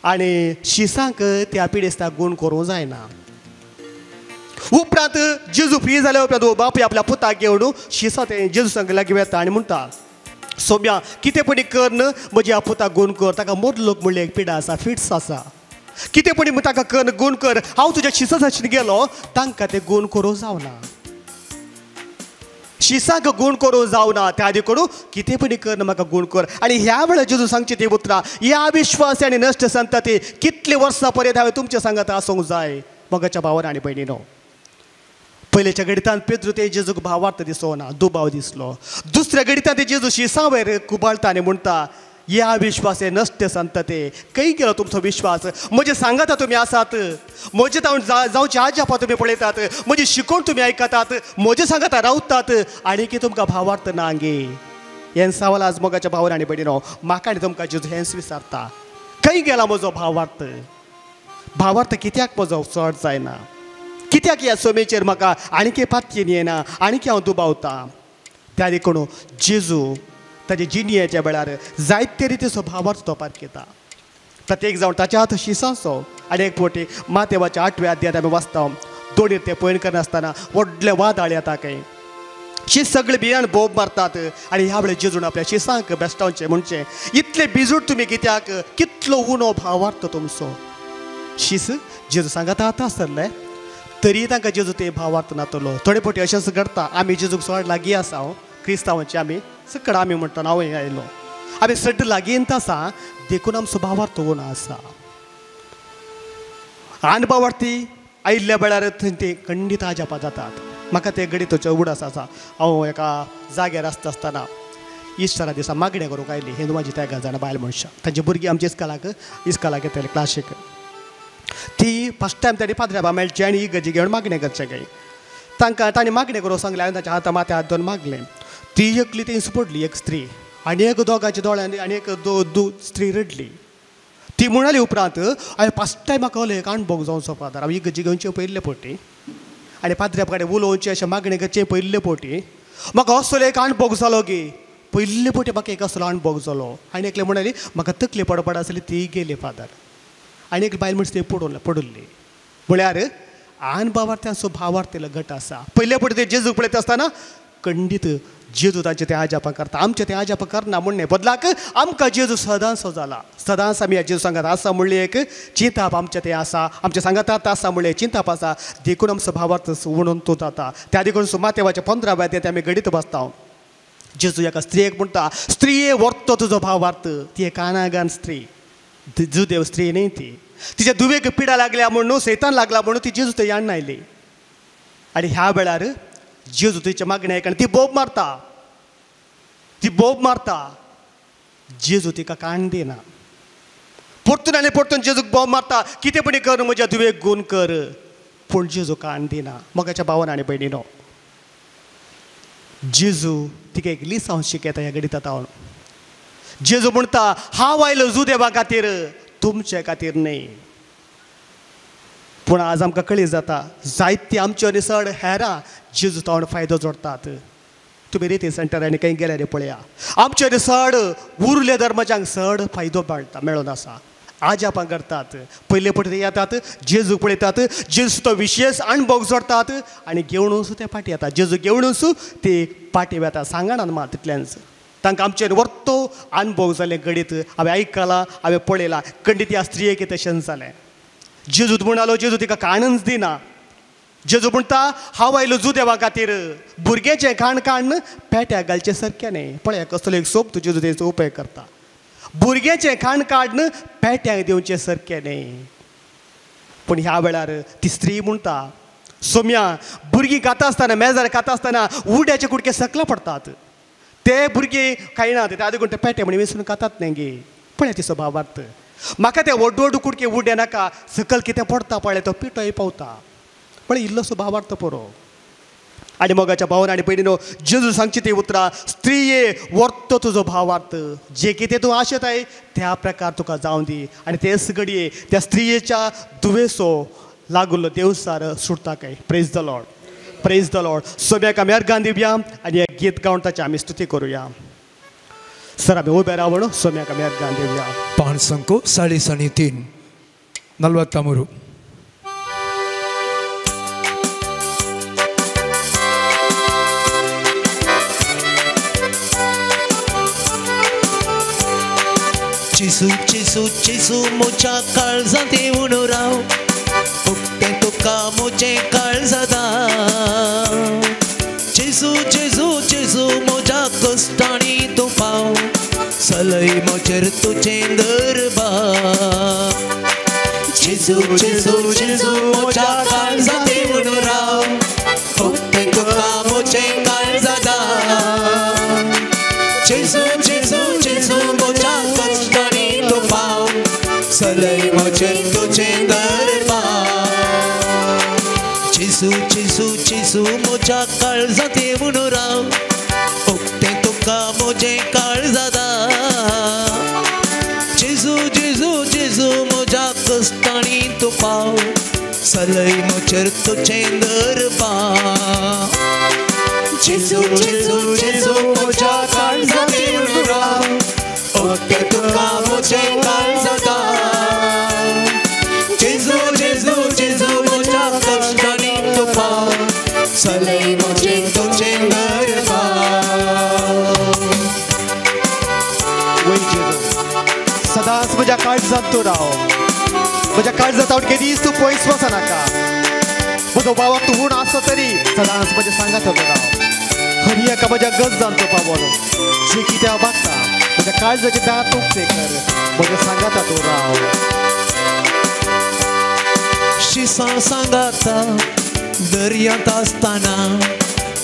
Speaker 2: आनी शिसांक त्या पिडेस्ताक गूण करूंक जायना. उपरांत जेजू फ्री जाल्या उपरांत हो बापूय आपल्या पुताक घेवन शिसां तें जेजू संग लागीं वेता आनी म्हणटा सोम्या कितें पणी करून म्हज्या पुताक गूण कर, ताका मोदलोक म्हणलें एक पिडा आसा, फिट्स आसा, कितें पणी ताका करून गूण कर, हांव तुज्या शिसां गेलो तांकां तें गूण करूंक जावना, शिसांक गूण करूंक जावना, त्या आदी करूं कितें पणी कर म्हाका गूण कर. आनी ह्या वेळार जेजू सांगची ती उतरां ह्या विश्वास आनी नश्ट संतती कितले वर्सां पर्यंत हांवें तुमच्या सांगात आसूंक जाय. मोगाच्या भावान आनी भयणीनो पयलेच्या घडितान पेद्रू ते जेजूक भावार्थ दिसोना, दुबाव दिसलो. दुसऱ्या घडितान ते जेजू शिसां वयर कुबाळटा आनी म्हणटा ह्या विश्वासे नश्ट संतते खंय गेलो तुमचो विश्वास, म्हजें सांगाता तुमी आसात, म्हजें जावचे आजापा तुमी पळयतात, म्हजी शिकोवण तुमी आयकतात, म्हजें सांगाता रावतात आनी की तुमकां भावार्थ ना गे. हें सवाल आज मोगाच्या भावान आनी भयणीनो म्हाका आनी तुमकां जेजू हेंच विचारता खंय गेला म्हजो भावार्थ, भावार्थ कित्याक म्हजो चड जायना, कित्याक ह्या सोमेचेर म्हाका आणखी पातयेन येना, आणखी हांव दुबावता. त्या देखून जेजू ताजे जिणयेच्या वेळार जायते रितीचो भावार्थ तो पारखेता. प्रत्येक जावन ताच्या हात शिसांचो. आनी एक फावटी मातेवाच्या 8व्या अध्यायांत आमी वाचता दोणीर ते पयण करनासतना व्हडले वादळ येता खंय शीस सगळे बियान बोब मारतात आनी ह्या वेळार जेजून आपल्या शिसांक बेस्टावचें म्हणचें इतले बिजूट तुमी कित्याक, कितलो उणो भावार्थ तुमचो. शीस जेजू सांगाता आतां आसतलें तरी तांकां जेजू ते भावार्थ नातलो. थोडे फावटी अशेंच घडटा आमी जेजूक चड लागीं आसा, क्रिस्तांवाची आमी सकड आमी म्हणटा हांव आयलो आमी सड लागींत आसा देखून आमचो भावार्थ उणो आसा. अणभवार्थी आयिल्ल्या वेळार थंय ते खंडीत आजापां जातात. म्हाका ते घडीतचो उडास आसा हांव एका जाग्यार आसता आसतना इश्टरा दिसा मागणें करूंक आयली हिंदू म्हाजी त्या जाणां बायल मनशां तांची भुरगीं आमच्या इस्कॉलाक येताली क्लासीक. ती फर्स्ट टायम तांणी पाद्र्याबा मेळची आनी इगर्जी घेवन मागणें करचें काय तांकां तांणी मागणें करूंक सांगलें. हांवें तांच्या हाता माथ्या हात धरून मागलें. ती एकली थंय पडली एक स्त्री आनी एक दोगांच्या दोळ्यांनी आनी एक स्त्री रडली. ती म्हणाली उपरांत हांवें फर्स्ट टायम म्हाका एक अणभव जावचो फादर हांव इगर्जी घेवचे पयले फावटी. आनी पाद्र्या कडेन उलोवचें अशें मागणें करचें पयले पोटी म्हाका असलो एक अणभव जालो की पयले पोटी म्हाका एक असलो अणभव जालो. आनी एकले म्हणाली म्हाका तकली पडपड आसली ती गेली फादर. आनी एक बायल मनीस ती पडुल्ली. म्हळ्यार अणभवार्थ्यांचो भावार्थीलो गट आसा. पयले पटी ते जेजूक पळयता आसतना खंडीत जेजू तांचे ते आजापां करता, आमचे ते आजापां करना म्हण न्हय, बदलाक आमकां जेजू सदांच जाला, सदांच आमी ह्या जेजू सांगात आसा म्हणलें एक चिंताप आमचें तें आसा, आमच्या सांगातात आसा म्हणलें चिंताप आसा, देखून आमचो भावार्थ म्हणून तो जाता. त्या देखून सुमातेवाच्या 15 व्या अध्यायांत आमी घडीत बसता. जेजू एका स्त्रियेक म्हणटा, स्त्रिये व्हरतो तुजो भावार्थ. ती एक अनागान स्त्री, जुदेव स्त्री न्ही ती. तिच्या दुवेक पिडा लागल्या म्हणून, सैतान लागला म्हणून ती जेजू थंय हाडून आयली. आनी ह्या वेळार जेजू तिच्या मागण्या आनी ती बोब मारता, ती बोब मारता. जेजू तिका कान दिना. परतून आनी परतून जेजूक बोब मारता, कितें पणी कर म्हज्या दुवेक गूण कर, पूण जेजू कान दिना. मोगाच्या भावान आनी भयणीनो, जेजू तिका एक लिसांव शिकयता ह्या गणितात. हांव जेजू म्हणटा, हांव आयलो जुदेवा खातीर, तुमचे खातीर न्हय. पूण आज आमकां कळी जाता जायते आमच्यो आनी चड हेरां जेजू तावन फायदो जोडटात. तुमी रिती सेंटर आनी खंय गेल्यार पळया, आमच्यो आनी चड उरले धर्माच्यांक चड फायदो मेळटा मेळून आसा. आजापां करतात, पयले पटी ते येतात, जेजूक पळयतात, जेजू तो विशेश अणभव जोडटात आनी घेवनूच ते फाटी येतात. जेजू घेवनूच ते फाटी वेता. सांगणान मात तितल्यानच तांकां आमचेर वर्तो अणभव जालें घडीत. हांवें आयकलां, हांवें पळयलां, खंडीत ह्या स्त्रियेक तशेंच जालें. जेजू म्हणालो, जेजू तिका काणच दिना. जेजू म्हणटा, हांव आयलो जुदेवा खातीर, भुरग्याचें खाण काडून पेट्याक घालचें सारकें न्हय. पळया कसलो एक सोप तूं जेजू तेचो उपयोग करता. भुरग्याचें खाण काडून पेट्याक दिवचें सारकें न्हय. पूण ह्या वेळार ती स्त्री म्हणटा, सोम्या, भुरगीं खाता आसतना, मेजार खाता आसतना उड्याचे कुडके सकला पडटात, ते भुरगीं खायनात, ते आदी कोण ते पेटे म्हण वेसून खातात न्हय गे. पळया तिचो भावार्थ, म्हाका ते व्हड व्हड कुडके उडे नाका, सकल कितें पडटा पळय तो पिठोय पावता. पळय इल्लोसो भावार्थ पुरो. आनी मोगाच्या भावन आनी भयणीनो, जेजू सांगची ती उतरां, स्त्रिये व्हरतो तुजो भावार्थ, जे कितें तूं आशेताय त्या प्रकार तुका जावं दी. आनी तेच घडये त्या स्त्रियेच्या दुवेसो लागुल्लो देवसार सुटता काय. Praise the Lord, praise the Lord. सोम्याक आमी अर्गान दिवया आनी एक गीत गावन ताची आमी स्तुती करुया. सर आमी उबे रावण सोम्याक आमी अर्गान दिवया.
Speaker 5: 5 3.5 43.
Speaker 6: जेजू जेजू जेजू म्हज्या काळजांत येवन राव, उक्तें तुका म्हजें काळजां. जेजू जेजू जेजू म्हज्या कश्टांनी तूं पाव, सलय म्हजेर तुजें दरबार. जेजू जेजू जेजू म्हज्या काळजांत येवन राव, उक्तें तुका म्हजें काळजां. जेजू जेजू जेजू म्हज्या कश्टांनी तूं पाव, सलय म्हजेर तुजें दरबार. जेजू जेजू जेजू म्हज्या काळजांत येवन राव, उक्तें तुका म्हजें काळजां. जेजू जेजू जेजू म्हज्या कश्टांनी तूं पाव, सलय म्हजेर तुजें दरबार. जेजू जेजू जेजू म्हज्या काळजांत येवन राव, उक्तें तुका म्हजें काळजां. जेजू जेजू जेजू म्हज्या कश्टांनी तूं पाव, सलय म्हजेर तुजें दरबार.
Speaker 2: वय जेजू, सदांच म्हज्या काळजांत तूं राव, म्हज्या काळजांत हांव केदीच तूं पयस वचनाका. म्हजो बाबा तूं उण आसलो तरी सदांच म्हजें सांगात तूं राव. हरी एका म्हज्या गजान तूं पावलो, जे कितें हांव मागता म्हज्या काळजाचे दांत उक्ते कर, म्हज्या सांगाता तूं राव.
Speaker 6: शिसां सांगाता दर्यांत आसतना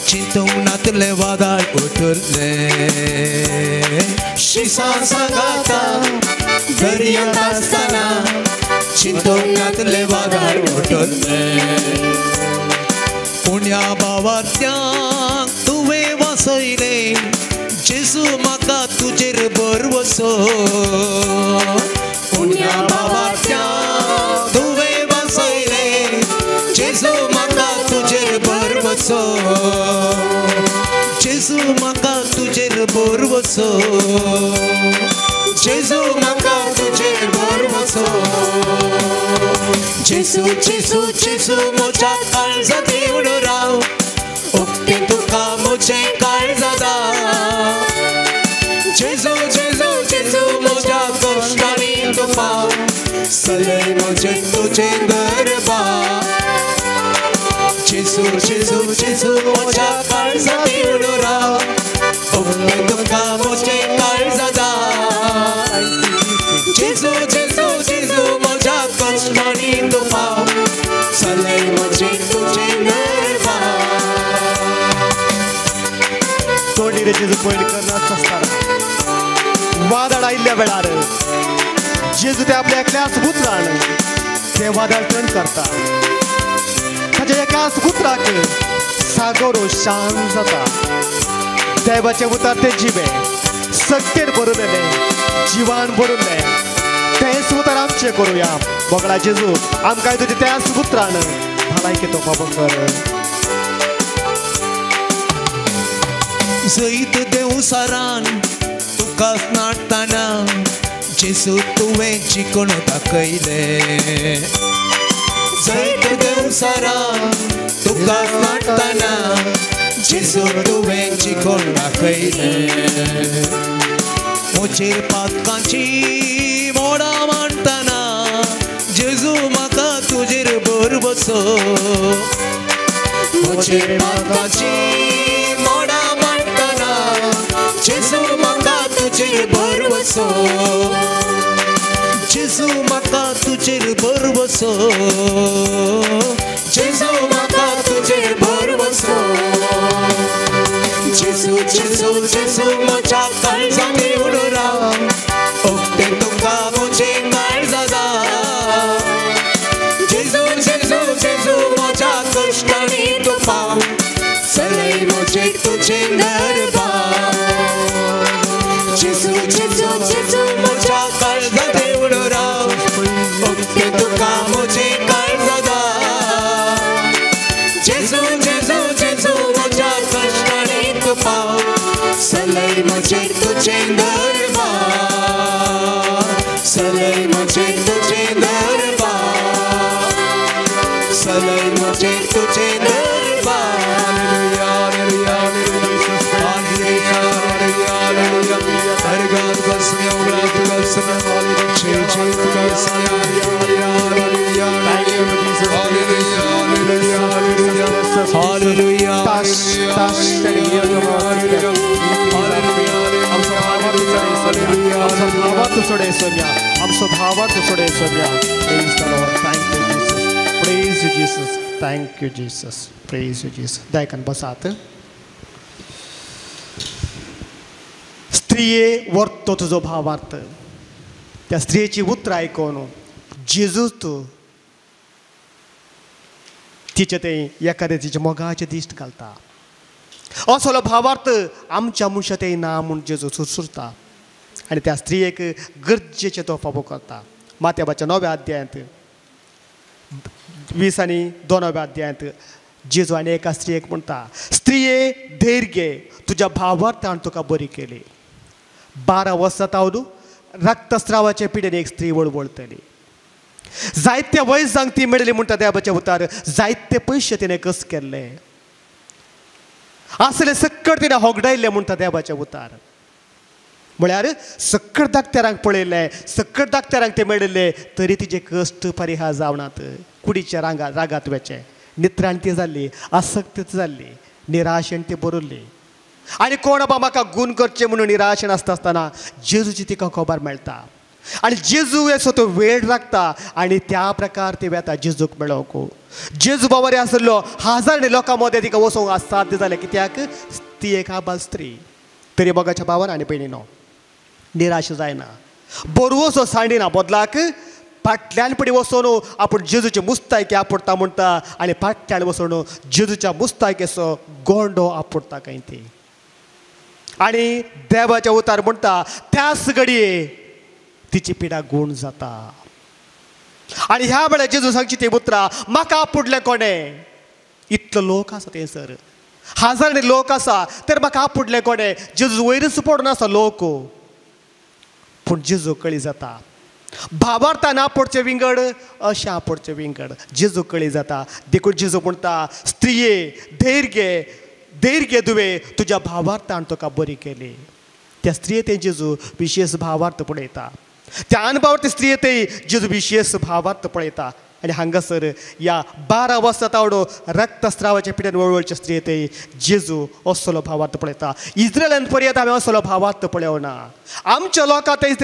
Speaker 6: चिंतूंक नातलें वादळ उठलें. शिसां सांगाता दर्यांत आसतना चिंतूंक नातलें वादळ उठलें. पुण्या भावार्थ्यांक तुवें वाचयलें, जेजू म्हाका तुजेर भरवसो. पुण्या भावार्थ्यांक तुवें वाचयलें, जेजू म्हाका तुजेर
Speaker 5: भरवसो, जेजू म्हाका तुजेर भरवसो, जेजू म्हाका तुजेर भरवसो। जेजू जेजू जेजू म्हज्या काळजांत येवन राव, उक्तें तुका म्हजें काळजां। जेजू जेजू जेजू म्हज्या कश्टांनी तूं पाव, सलय म्हजें तुजें दरबार। जेजू जेजू जेजू म्हज्या काळजांत येवन राव, उक्तें तुका म्हजें काळजां। जेजू जेजू जेजू म्हज्या कश्टांनी तूं पाव, सलय म्हजें तुजें दरबार।
Speaker 2: तोंडी रे जेजू पयण करनासतना वादळ आयिल्ल्या वेळार जेजू ते आपल्या एकल्याच उतरान ते वादळ टर्न करता। ताच्या एकाच उतराक सागर शांत जाता। देवाचें उतर तें जिवें सक्तेर भरुल्लें, जिवान भरुल्लें, तेंच उतर आमचें करुया। बोगळा जेजू आमकां तुज्या त्याच उतरान भलायकी तो फावो कर।
Speaker 5: जैत देवसारान तुका नाडटना जेजू तुवें जिखून दाखयलें। जैत देवसारान तुका नाडटना जेजू तुवें जिखून दाखयलें। म्हजेर पातकांची मोडां मांडटना जेजू म्हाका तुजेर भरवसो, म्हजेर पातकांची मोडां मांडटना जेजू म्हाका तुजेर भरवसो, जेजू म्हाका तुजेर भरवसो, जेजू म्हाका तुजेर भरवसो। जेजू जेजू जेजू म्हज्या काळजांत येवन राव, उक्तें तुका म्हजें काळजां। जेजू जेजू जेजू म्हज्या कश्टांनी तूं पाव, सलय म्हजें तुजें दरबार। जेजू जेजू जेजू म्हज्या काळजांत येवन राव, उक्तें तुका म्हजें काळजां। जेजू जेजू जेजू म्हज्या कश्टांनी तूं पाव, सलय म्हजें तुजें दरबार, सलय म्हजें तुजें दरबार, सलय म्हजें तुजें दरबार।
Speaker 2: Thank you Jesus, praise you Jesus, thank you Jesus, praise you Jesus. दयाकन बसात। स्त्रिये वर्तो तुजो भावार्थ, त्या स्त्रियेची उतरां आयकून जेजू तूं तिचे तें एखादें तिच्या मोगाचें दिश्ट घालता। असलो भावार्थ आमच्या मनशा तें ना म्हूण जेजू सुरसुरता आनी त्या स्त्रियेक गरजेचें तो फावो करता। मात्याबाच्या 9व्या अध्यायांत 20 आनी 2व्या अध्यायांत जेजू आनी एका स्त्रियेक म्हणटा, स्त्रिये धैर्य घे, तुज्या भावार्थान तुका बरी केली। 12 वर्सां तावदू रक्तस्रावाचे पिडेन एक स्त्री वळवळटली। जायते वयजांक ती मेळ्ळी म्हणटा देवाचे उतार, जायते पयशे तिणें कस केल्ले आसले सक्कड तिणें होगडायल्ले म्हणटा देवाचे उतार। म्हळ्यार सक्कड दाक्तेरांक पळयल्लें, सक्कड दाक्तेरांक ते मेळिल्ले, तरी तिजे कश्ट परिहार जावनात। कुडीच्या रागात वेचें नित्राण ती जाल्ली, आसक्त जाल्ली, निराशेन ती भरिल्ली आनी कोण बाबा म्हाका गूण करचें म्हणून निराशेन आसता आसतना जेजूची तिका खबर मेळटा आनी जेजू असो तो वेळ राखता आनी त्या प्रकार ती वेता जेजूक मेळोवंक। जेजू बाबा आसलो हजारांनी लोकां मदें तिका वचोंक असाध्य जालें, कित्याक ती एक आबाल स्त्री। तरी मोगाच्या भावान आनी भयणीनो निराश जायना, बरवसो सांडिना, बदलाक फाटल्यान पडी वचून आपूण जेजूचे मुस्तायके आपुडटा म्हणटा आनी फाटल्यान वचून जेजूच्या मुस्तायकेचो गोंडो आपुडटा खंय ती। आनी देवाच्या उतार म्हणटा त्याच घडये तिची पिडा गूण जाता। आनी ह्या वेळार जेजू सांगची ती उतरां, म्हाका आपुडलें कोणें? इतलो लोक आसा थंयसर, हजारांनी लोक आसा, तर म्हाका आपुडले कोणें? जेजू वयरच पडून आसा लोक. पूण जेजू कळी जाता भावार्थान आपोडचे विंगड अशें आपोडचे विंगड. जेजू कळी जाता देखून जेजू म्हणटा स्त्रिये धैर्य घे, धैर्य घे दुवे, तुज्या भावार्थान तुका बरी केली. त्या स्त्रिये ते जेजू विशेष भावार्थ पळयता, त्या अनभावार्थ स्त्रिये ते जेजू विशेष भावार्थ पळयता. आनी हांगासर ह्या 12 वर्सां तावडो रक्तस्रावाच्या पिड्यान वळवळचे स्त्रिये ते जेजू असलो भावार्थ पळयता. इस्रायलान पर्यंत हांवें असलो भावार्थ पळोवना, आमच्या लोकां थंय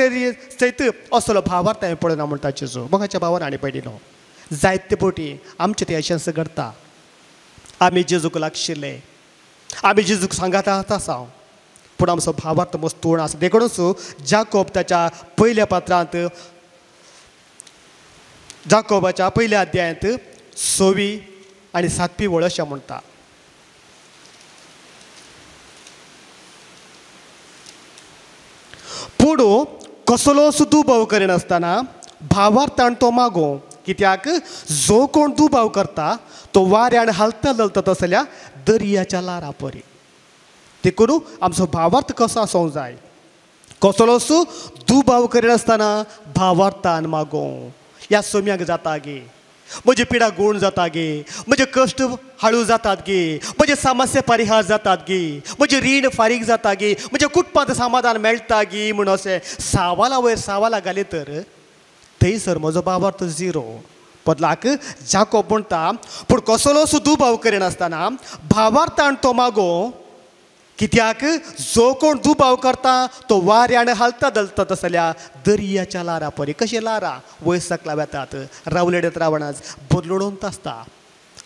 Speaker 2: सयत असलो भावार्थ हांवें पळयना म्हणटा जेजू. मोगाच्या भावान आनी भयणीनो, जायते फावटी आमचें तें अशेंच घडटा. आमी जेजूक लागशिल्ले, आमी जेजूक सांगाता आसा, पूण आमचो भावार्थ मस्त उणो आसा. देखूनच जाकोब ताच्या पयल्या पात्रांत, जाकोबाच्या पयल्या अध्यायांत 6वी आनी 7वी वळ अशें म्हणटा, पूण कसलोच दुबाव करिनासतना भावार्थान तो मागो, कित्याक जो कोण दुबाव करता तो वाऱ्यान हालता धलता तसल्या दर्याच्या ल्हारां परी. देखून आमचो भावार्थ कसो आसूंक जाय, कसलोच दुबाव करिनासतना भावार्थान मागो. ह्या सोम्याक जाता गे, म्हजी पिडा गूण जाता गे, म्हजे कश्ट हाळू जातात गे, म्हजे समस्या परिहार जातात गे, म्हजें रीण फारीक जाता गे, म्हज्या कुटुंबांत समाधान मेळटा गे म्हूण अशें सावाला वयर सावाला घाली तर थंयसर म्हजो भावार्थ झिरो. बदलाक जाकोब म्हणटा पूण कसलोच दुबाव करिनासतना भावार्थान तो मागो, कित्याक जो कोण दुबाव करता तो वाऱ्यान हालता धलता तसल्या दर्याच्या ल्हारां परी. कशें ल्हारां वयर सकला वेतात, रावलेडेत रावणाच बदलून आसता,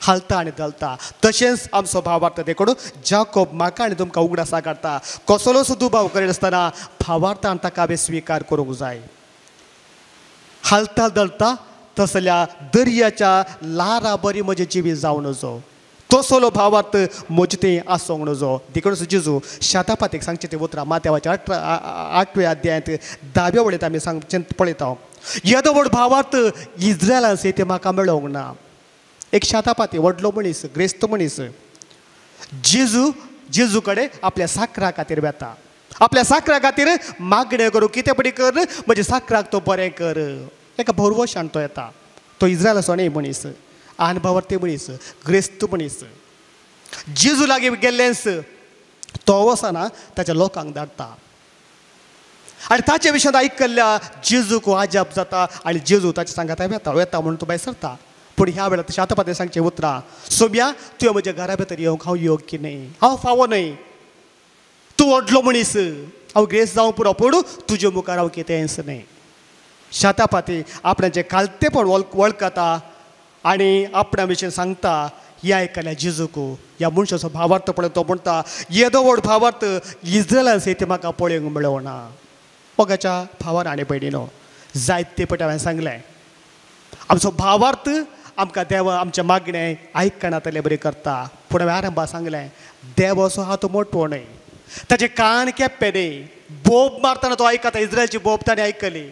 Speaker 2: हालता आनी धलता. तशेंच आमचो भावार्थ. देखून जाकोब म्हाका आनी तुमकां उगडासा काडटा, कसलोच दुबाव करिनासतना भावार्थान ताका हांवें स्विकार करूंक जाय. हालता धलता तसल्या दर्याच्या ल्हारां बरी म्हजें जिवीत जावं नजो, तसलो भावार्थ म्हजें तें आसूंक नजो. देखून जेजू शातापातीक सांगचें तें उतरां मात्यावाच्या 8व्या अध्यायांत 10व्या वळींत आमी सांगचें पळयता. येदो व्हड भावार्थ इस्रायलान सयत म्हाका मेळोंक ना. एक शातापाती व्हडलो मनीस, ग्रेस्त मनीस, जेजू जेजू कडेन आपल्या साकरा खातीर वेता, आपल्या साकरा खातीर मागणें करूं, कितें पडी कर म्हज्या साकराक तो बरें कर. एका भरवशान तो येता, तो इस्रायलाचो न्हय मनीस, अनभावार्थी मनीस, ग्रेस्त मनीस. जेजू लागीं गेल्लेंच तो वचना, ताच्या लोकांक धाडटा आनी ताचे विशयांत आयकल्ल्या जेजूक आजाप जाता आनी जेजू ताच्या सांगाता वेता वेता म्हणून तो भायर सरता. पूण ह्या वेळार शातापाती सांगचें उतरां, सोम्या तुवें म्हज्या घरा भितर येवंक हांव योग्य न्हय, हांव फावो न्हय, तूं व्हडलो मनीस, हांव ग्रेस जावं पुरो, पूण तुजे मुखार हांव कितेंच न्हय. शातापाती आपणाचें खालतेपण वळखता आनी आपणा विशीं सांगता. ह्या आयकल्या जेजूक ह्या मनशाचो भावार्थ पळय तो म्हणटा येदो व्हड भावार्थ इस्रायलान सयत म्हाका पळोवंक मेळोना. मोगाच्या भावान आनी भयणीनो, जायते पट हांवें सांगलें आमचो भावार्थ आमकां देव आमचें मागणें आयकना बरें करता. पूण हांवें आरंभा सांगलें देव असो हात मोटो न्हय, ताचे कान केप्पे न्हय. बोब मारतना तो आयकता, इस्रायलची बोब ताणें आयकली.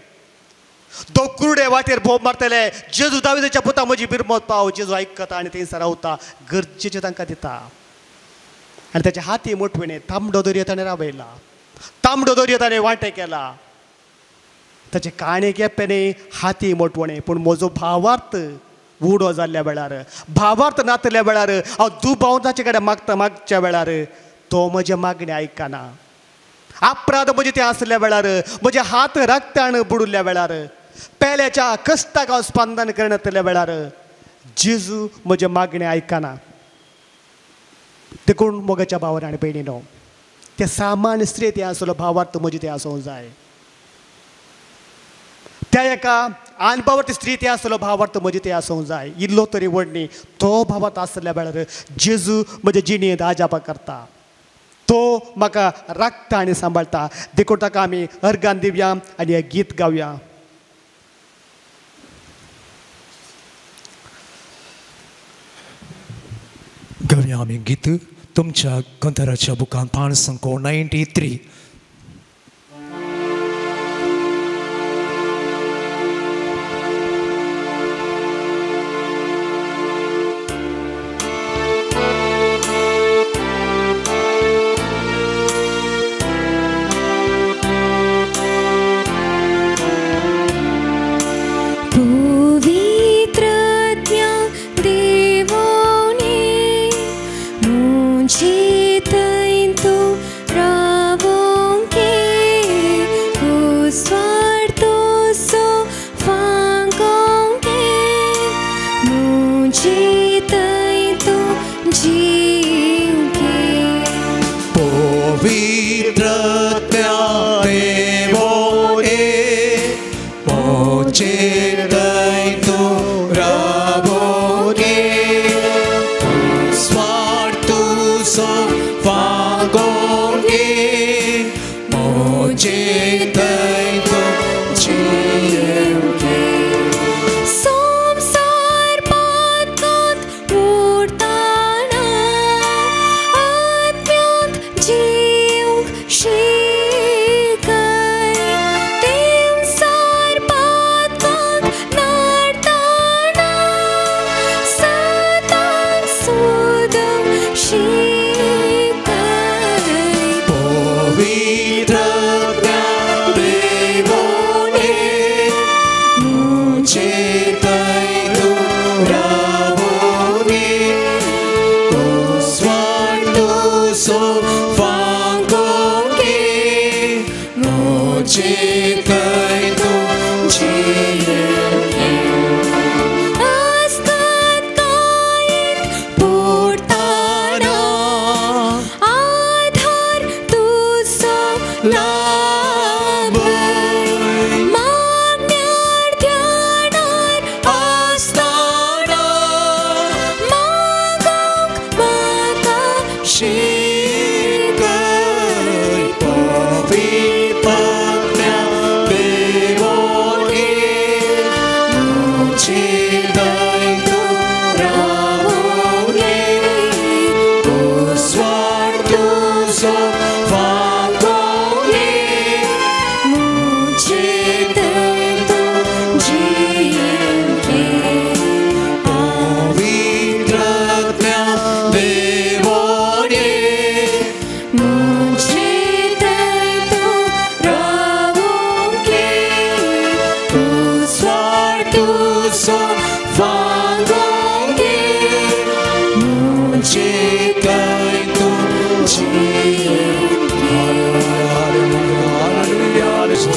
Speaker 2: दो कुरडे वाटेर बोब मारतले, जेजू दाविदाच्या पुता म्हजी बिरमत पाव. जेजू आयकता आनी थंयसर रावता, गरजेचें तांकां दिता. आनी ताच्या हाती मोटवेणे तांबडो दर्यो ताणें रावयला, तांबडो दर्यो ताणें वांटे केला. ताचे काणे केप्पे न्हय, हाती मोटवणे. पूण म्हजो भावार्थ उडो जाल्ल्या वेळार, भावार्थ नातल्या वेळार, हांव दुबाव ताचे कडेन मागता मागच्या वेळार तो म्हजें मागणें आयकना. अपराध म्हजे ते आसल्या वेळार, म्हजे हात रक्तान बुडुल्ल्या वेळार, पेल्याच्या कश्टाक हांव स्पंदन करनातल्या वेळार जेजू म्हजें मागणें आयकना. देखून मोगाच्या भावान आनी भयणीनो, ते सामान्य स्त्री ते आसलो भावार्थ म्हजें तें आसूंक जाय. त्या एका अनभावार्थी स्त्री ते आसलो भावार्थ म्हजें तें आसूंक जाय. इल्लो तरी व्हडणी तो भावार्थ आसल्या वेळार जेजू म्हजे जिणेंत आजापा करता, तो म्हाका राखता आनी सांबाळटा. देखून ताका आमी अर्गान दिवया आनी हें गीत गावया.
Speaker 6: गावया आमी गीत तुमच्या कंतराच्या बुकान 593.
Speaker 5: मुझे थंय तूं जियेवंक
Speaker 3: आसतात कांयत पोडटाना आधार तुजो लाभय मागण्यार ध्यानार
Speaker 5: आसताना
Speaker 3: मागूंक म्हाका
Speaker 5: शिकय पवित्र देवोने मुझे थंय तूं रावोंगे उजवाड तुजो फांकोंगे
Speaker 3: मुझे थंय तूं जियेवंक
Speaker 5: पवित्र देवोने
Speaker 3: मुझे थंय तूं रावोंक
Speaker 5: उजवाड तुजो फांकोंगे मुझे थंय तूं
Speaker 3: जियेवंक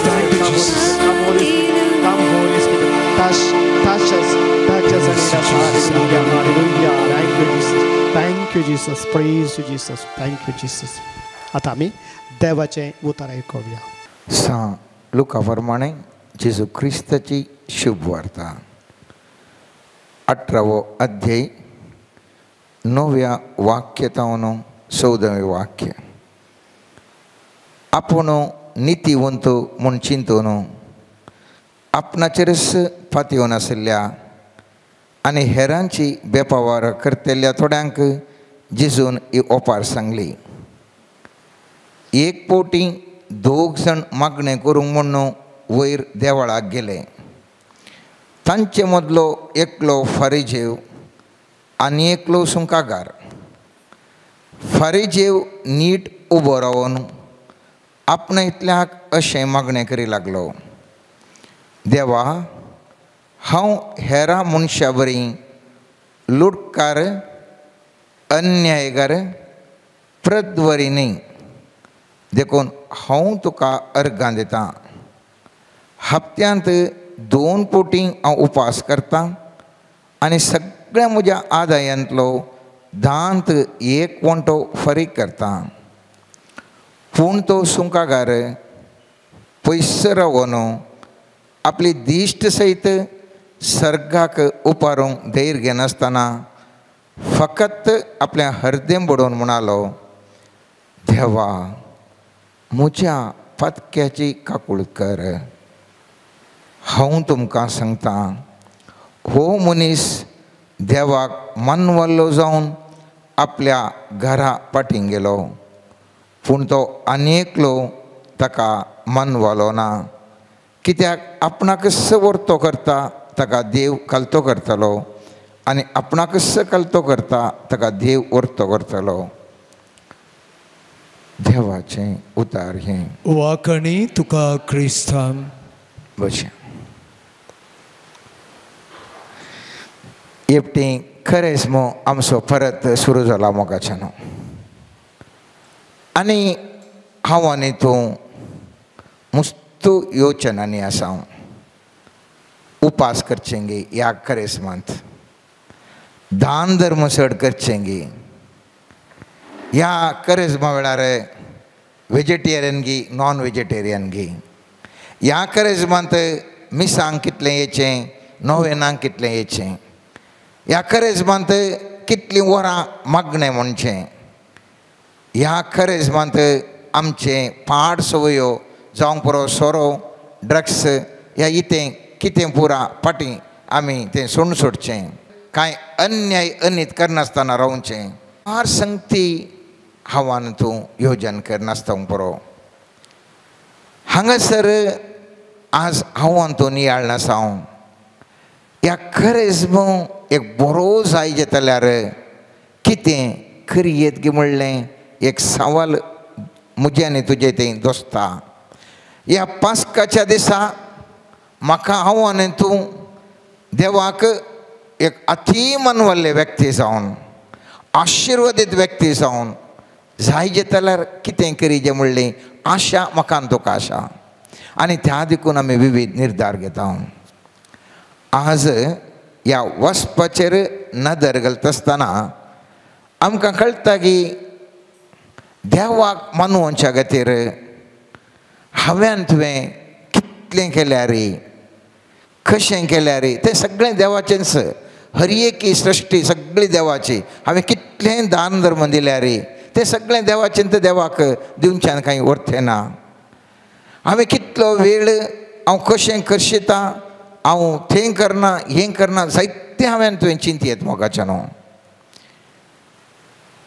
Speaker 2: Thank you, Jesus. Come, Holy Spirit. Come, Holy Spirit. Touch, touch us. Touch us and lead us. Hallelujah. Hallelujah. Thank you, Jesus. Thank you, Jesus. Praise you, Jesus. Thank you, Jesus. आता आमी देवाचें उतर आयकुया.
Speaker 1: सां लुका प्रमाणे जेजू क्रिस्ताची शुभ वार्ता 18वो अध्याय 9व्या वाक्य तावन 14वें वाक्य. आपूण नितीवंत म्हूण चिंतून आपणाचेरच फातयोवन आशिल्ल्या आनी हेरांची बेपावार करतल्या थोड्यांक जेजून ही ओपार सांगली. एक पोटी दोग जाण मागणें करूंक म्हूण वयर देवळाक गेले. तांचे मदलो एकलो फारिजेव आनी एकलो सुंकागार. फारिजेव नीट उबो रावन आपणा इतल्याक अशें मागणें करी लागलो, देवा हांव हेरा मनशा बरी लुटकार अन्यायगार प्रद्वरी न्ही, देखून हांव तुका अर्गां दितां. हप्त्यांत 2 पोटी हांव उपास करतां आनी सगळ्या म्हज्या आदायांतलो दांत 1 वंटो फारीक करतां. पूण तो सुंकागार पयस रावन आपली दिश्ट सयत सर्गाक उपारूंक धैर्य घेनासतना फकत आपल्या हरदें बडोवन म्हणालो, देवा म्हज्या पातक्याची काकूळ कर. हांव तुमकां सांगतां, हो मनीस देवाक मनवल्लो जावन आपल्या घरा फाटीं गेलो, पूण तो आनी एकलो ताका मनवालो ना. कित्याक आपणाकच वर्तो करता ताका देव कालतो करतलो आनी आपणाकच कालतो करता ताका देव वर्तो करतलो. देवाचें उतार हें.
Speaker 6: वाकणी तुका क्रिस्तान.
Speaker 1: बशें एकटी खरेंच मो आमचो परत सुरू जाला मोगाच्यान. आनी हांव आनी तूं मुस्तू योचनांनी आसा. उपास करचें गे ह्या खरेसमांत, दान धर्म चड करचें गे ह्या करेजमा वेळार, वेजिटेरियन गी नॉन वेजिटेरियन गी ह्या करेजमांत मिसांक कितलें येचें, नोवेनांक कितलें येचें, ह्या करेजमांत कितलीं वरां मागणें म्हणचें, ह्या करेजमांत आमचें पाड संवयो जावंक पुरो सोरो ड्रग्स ह्या इतें कितें पुरा फाटीं आमी तें सोडून सोडचें, कांय अन्याय अनीत करनासतना रावचें. फार संगती हांवान तूं योजन करनासता पुरो. हांगासर आज हांवान तूं नियाळ नासा. ह्या खरेजमो एक बरो जाय जाल्यार कितें खरी येत गी म्हणलें एक सवाल म्हजें आनी तुजें तें दोस्ता. ह्या पास्काच्या दिसा म्हाका हांव आनी तूं देवाक एक अती मनवल्ले व्यक्ती जावन आशिर्वादीत व्यक्ती जावन जाय जाल्यार कितें करीजे म्हणलें आशा म्हाका आनी तुका आशा. आनी त्या देखून आमी विविध निर्धार घेता. आज ह्या वचपाचेर नदर घालता आसतना आमकां कळटा की देवाक मानवच्या खातीर हांवें तुवें कितलें केल्यार, कशें केल्यार, तें सगळें देवाचेंच. हर एकी सृश्टी सगळी देवाची. हांवें कितलें दान धर्म दिल्यार तें सगळें देवाचें, तें देवाक दिवच्यान कांय अर्थ ना. हांवें कितलो वेळ हांव कशें करशिता, हांव थंय करना हें करना, जायतें हांवें तुवें चिंतयेत मोगाचें न्हू.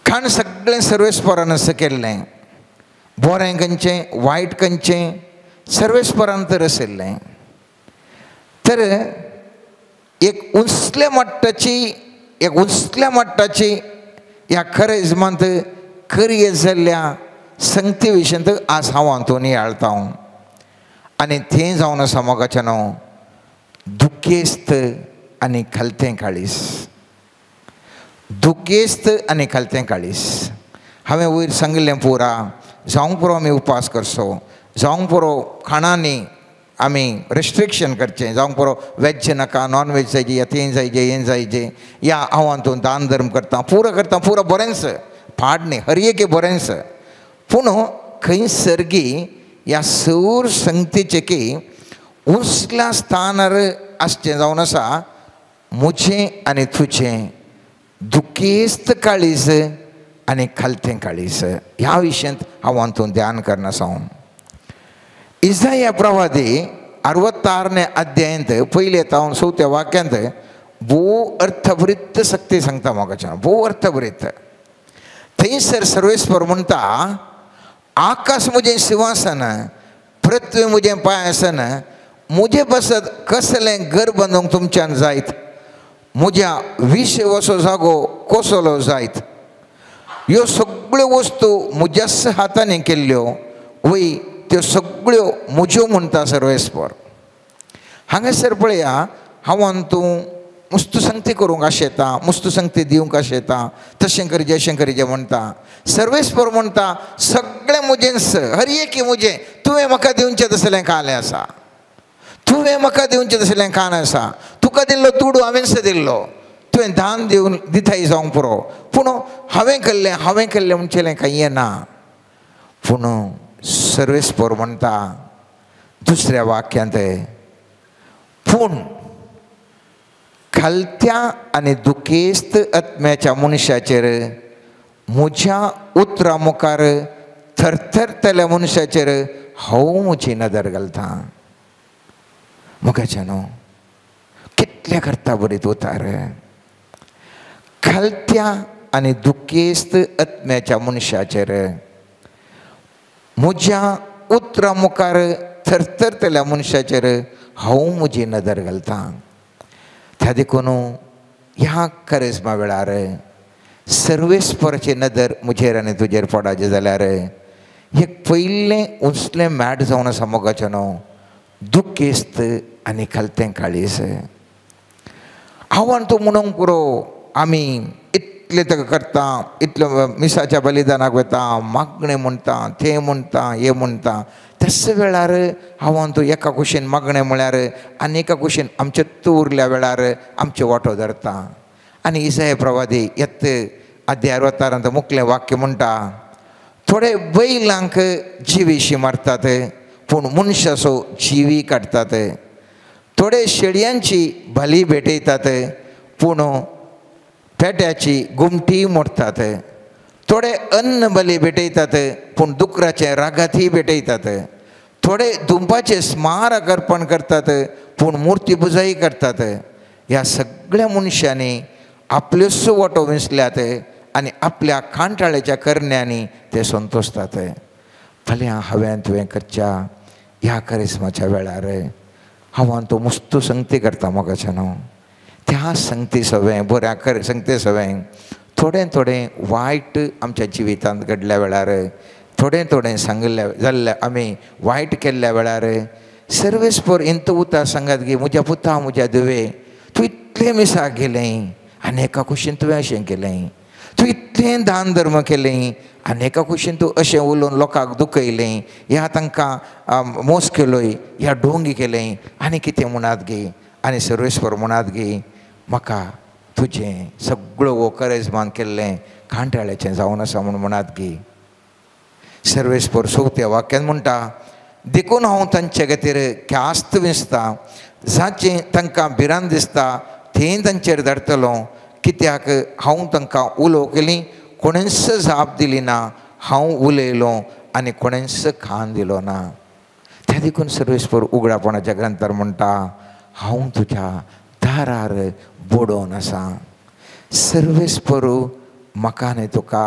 Speaker 1: कारण सगळें सर्वेस्परान असं केल्लें, बरें खंयचें वायट खंयचें सर्वेस्परान तर आशिल्लें. तर एक उंचल्या मट्टाची, एक उंचल्या मट्टाची ह्या खरेजमांत करियर जाल्ल्या संगती विशयांत आज हांव हातूंत नियाळता. आनी थंय जावन आसा मोगाचें न्हू दुखेस्त आनी खालतें काळीस, दुखेस्त आनी खालतें काळीस. हांवें वयर सांगिल्लें पुरा जावंक पुरो आमी उपास करचो, जावंक पुरो खाणांनी आमी रेस्ट्रिक्शन करचें, जावंक पुरो वेज नाका, नॉन वेज जायजे, या तें जायजे हें जायजे, या हांव हातूंत दान धर्म करता, पुरो करता, पुरो बरेंच पाड न्ही, हर एक बरेंच. पूण खंयसर गी ह्या सौर संगतीचें की उंचल्या स्थानार आसचें जावन आसा म्हजें आनी तुजें दुखेस्त काळीज आनी खालतें काळीज. ह्या विशयांत हांव हातूंत ध्यान करना आसा. इजाया प्रवादी 66 अध्यायांत पयले तावन चवथ्या वाक्यांत भोव अर्थभरीत शक्ती सांगता म्हाका, भोव अर्थभरीत. थंयसर सर्वेस्पर म्हणटा, आकाश म्हजें सिंहासन, पृथ्वी म्हजें पांय आसन, म्हजे पासत कसलें घर बांदूंक तुमच्यान जायत, म्हज्या विशेवसो जागो कसलो जायत, ह्यो सगळ्यो वस्तू म्हज्याच हातांनी केल्ल्यो वय त्यो सगळ्यो म्हज्यो म्हणटा सर्वेस्पर. हांगासर पळया, हांव तूं मुस्तू संगती करूंक आशेता, मुस्तू संगती दिवंक आशेता, तशें करचें अशें करचें म्हणटा. सर्वेस्पर म्हणटा सगळें म्हजेंच, हर एक म्हजें, तुवें म्हाका दिवचें तसलें कालें आसा, तुवें म्हाका दिवचें तसलें कान आसा, तुका दिल्लो दुडू हांवेंच दिल्लो, तुवें दान दिवन दिताय जावंक पुरो, पूण हांवें केल्लें हांवें केल्लें म्हणचेलें कांय ना. पूण सर्वेस्पर म्हणटा दुसऱ्या वाक्यांत, पूण खालत्या आनी दुखेस्त आत्म्याच्या मनशाचेर, म्हज्या उतरां मुखार थरथरतल्या मनशाचेर हांव म्हजी नदर घालता. मोगाचें न्हू कितल्या करता बरी उतार. खालत्या आनी दुखेस्त आत्म्याच्या मनशाचेर, म्हज्या उतरां मुखार थरथरतल्या मनशाचेर हांव म्हजी नदर घालता. त्या देखून ह्या करेजमा वेळार सर्वेस्पराची नदर म्हजेर आनी तुजेर पडाचें जाल्यार एक पयलें उंचलें मॅट जावन आसा मोगाचें न्हू दुखेस्त आनी खालतें काळीज. हांव आनी तूं म्हणूंक पुरो आमी इतलें ताका करता, इतलें मिसाच्या बलिदानाक वता, मागणें म्हणटा, तें म्हणटा, हें म्हणटा. त्याच वेळार हांव आनी तूं एका कुशीन मागणें म्हळ्यार आनी एका कुशीन आमचें तूं उरल्या वेळार आमचें वांटो धरता. आनी इसाय प्रवादी येत अध्याय 66 मुखलें वाक्य म्हणटा, थोडे बैलांक जिवीशी मारतात पूण मनशाचो जिवी काडटात, थोडे शेळयांची भाली भेटयतात पूण पेट्याची गुमटी मोडटात, थोडे अन्न बली भेटयतात पूण दुकराचे रागातय भेटयतात, थोडे दुंपाचे स्मारक अर्पण करतात पूण मुर्ती पुजाय करतात. ह्या सगळ्या मनशांनी आपल्योच वाटो विंचल्यात आनी आपल्या कांटाळ्याच्या करण्यांनी ते संतोषतात. फाल्यां हांवें तुवें करच्या ह्या करिस्माच्या वेळार हांव तो मुस्तू संगती करता मोगाचें न्हू. त्या संगती सवें बऱ्या कर संगती सवें थोडें थोडें वायट आमच्या जिवितांत घडल्या वेळार, थोडें थोडें सांगिल्ल्या जाल्ल्या आमी वायट केल्ल्या वेळार सर्वेस्पर इंत उतार सांगात गी म्हज्या पुता म्हज्या धुवे तूं इतलें मिसाक गेलें आनी एका कुशीन तुवें अशें केलें, तूं इतलें दान धर्म केलें आनी एका कुशीन तूं अशें उलोवन लोकांक दुखयलें, ह्या तांकां मोस केलोय, ह्या डोंगी केलें आनी कितें म्हणात गे. आनी सर्वेस्पर म्हणात गे म्हाका तुजें सगळो हो करेजमान केल्लें कांटाळ्याचें जावन आसा म्हूण म्हणात गे. सर्वेस्पर चवथ्या वाक्यान म्हणटा देखून हांव तांचे खातीर ख्यास्त विंचता, जाचें तांकां भिरांत दिसता थंय तांचेर धाडटलो, कित्याक हांव तांकां उलो केली कोणेंच जाप दिली ना, हांव उलयलो आनी कोणेंच खान दिलो ना. त्या देखून सर्वेस्पर उगडापणाच्या ग्रंथार म्हणटा हांव तुज्या दारार बोडोवन आसा. सर्वेस्पर म्हाका आनी तुका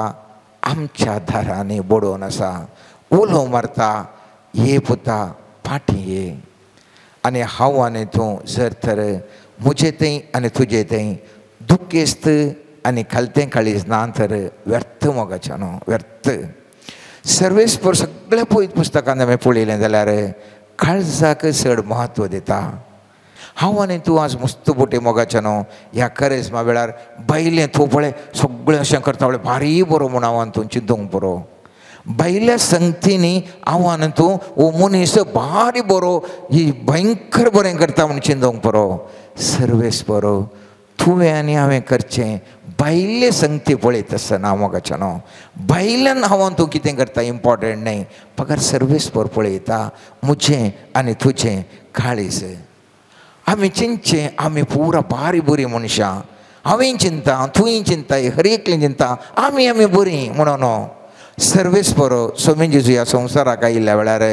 Speaker 1: आमच्या दारांनी बोडोवन आसा, उलो मारता ये पुता फाटीं ये. आनी हांव आनी तूं जर तर म्हजे थंय आनी तुजे थंय दुखेस्त आनी खालतें काळीज ना तर व्यर्थ मोगाचें न्हू, व्यर्थ. सर्वेस्पर सगळ्या पवित्र पुस्तकांत आमी पळयलें जाल्यार काळजाक चड म्हत्व दिता. हांव आनी तूं आज मस्त बोटे मोगाचें न्हू ह्या करेजमा वेळार बायलें तूं पळय सगळें अशें करता पळय भारी बरो म्हूण हांव आनी तूं चिंतूंक बरो. बायल्या संगतींनी हांव आनी तूं हो मनीस भारी बरो ही भयंकर बरें करता म्हूण चिंतूंक बरो. सर्वेस्पर तुवें आनी हांवें करचें भायले संगती पळयत आसतना मोगाचें न्हू, भायल्यान हांव तूं कितें करता इम्पोर्टंट न्हय, पगार सर्वेस्पर पळयता म्हजें आनी तुजें काळीज. आमी चिंतचें आमी पुरा भारी बरीं मनशां, हांवें चिंता तुवें चिंता हर एकलें चिंता आमी आमी बरीं म्हणून. सर्वेस्पर स्वामी जेजू ह्या संवसाराक आयिल्ल्या वेळार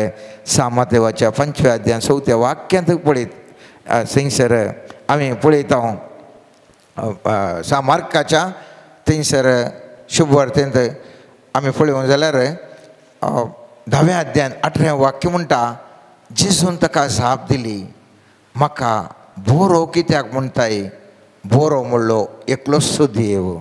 Speaker 1: सामादेवाच्या 5व्या अध्याय 4थ्या वाक्यांत पळयत थंयसर आमी पळयता सामार्काच्या थंयसर शुभवार्तेंत आमी पळोवंक जाल्यार 10व्या अध्यायान 18वें वाक्य म्हणटा जेजून ताका जाप दिली म्हाका बोरो कित्याक म्हणटाय, बोरो म्हणलो एकलोच देव.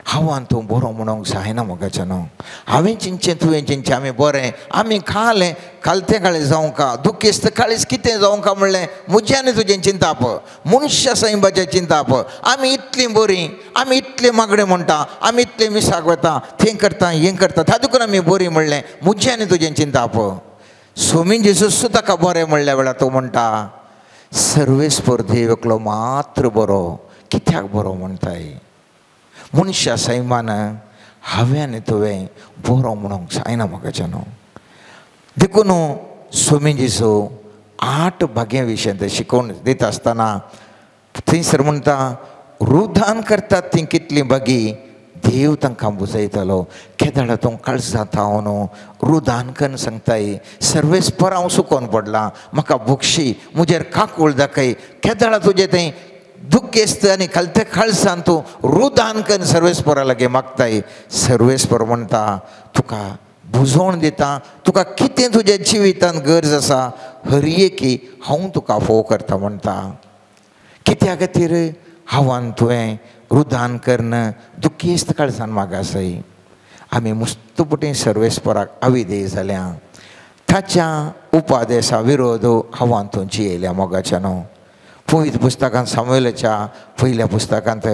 Speaker 1: हांव आनी तूं बरो म्हणूंक जायना मोगाचें न्हू. हांवें चिंतचें तुवें चिंतचें आमी बरें आमी खालें खालतें काळीज जावंक दुखेस्त काळीज कितें जावंक म्हणलें म्हजें आनी तुजें चिंताप, मनशा सैमाचें चिंताप. आमी इतलीं बरीं आमी इतलीं मागणें म्हणटा आमी इतलें मिसाक वता थंय करता हें करता ता देखून आमी बरीं म्हणलें म्हजें आनी तुजें चिंताप. स्वामी जेजू ताका बरें म्हणल्या वेळार तो म्हणटा सर्वेस्पर देव एकलो मात्र बरो कित्याक बरो म्हणटाय. मनशा सैमान हांवें आनी तुवें बरो म्हणूंक जायना म्हाका न्हू. देखून स्वामी जेजू 8 भाग्यां विशयांत शिकोवन दिता आसतना थंयसर म्हणटा रुदान करतात तीं कितलीं भागी देव तांकां बुजयतलो. केदाळा तूं काळजांत हांव न्हू रुदान कन्न सांगताय सर्वेस्पर हांव सुकोन पडलां म्हाका भोगशी म्हजेर काकूळ दाखय. केदाळा तुजें थंय दुखेस्त आनी खालते काळजान तूं रुदान कन्न सर्वेस्परा लागीं मागताय. सर्वेस्पर म्हणटा तुका बुजोवन दिता तुका कितें तुज्या जिवितांत गरज आसा हर एकी हांव तुका फोव करता म्हणटा. कित्या खातीर हांवान तुवें रुदान कन्न दुखेस्त काळजान मागासय. आमी मुस्तपुटी सर्वेस्पराक अविधेय जाल्या ताच्या उपादेसा विरोध हांवान तूं जियेल्या मोगाच्या न्हू. पवित्र पुस्तकांत सामुएलाच्या पयल्या पुस्तकांत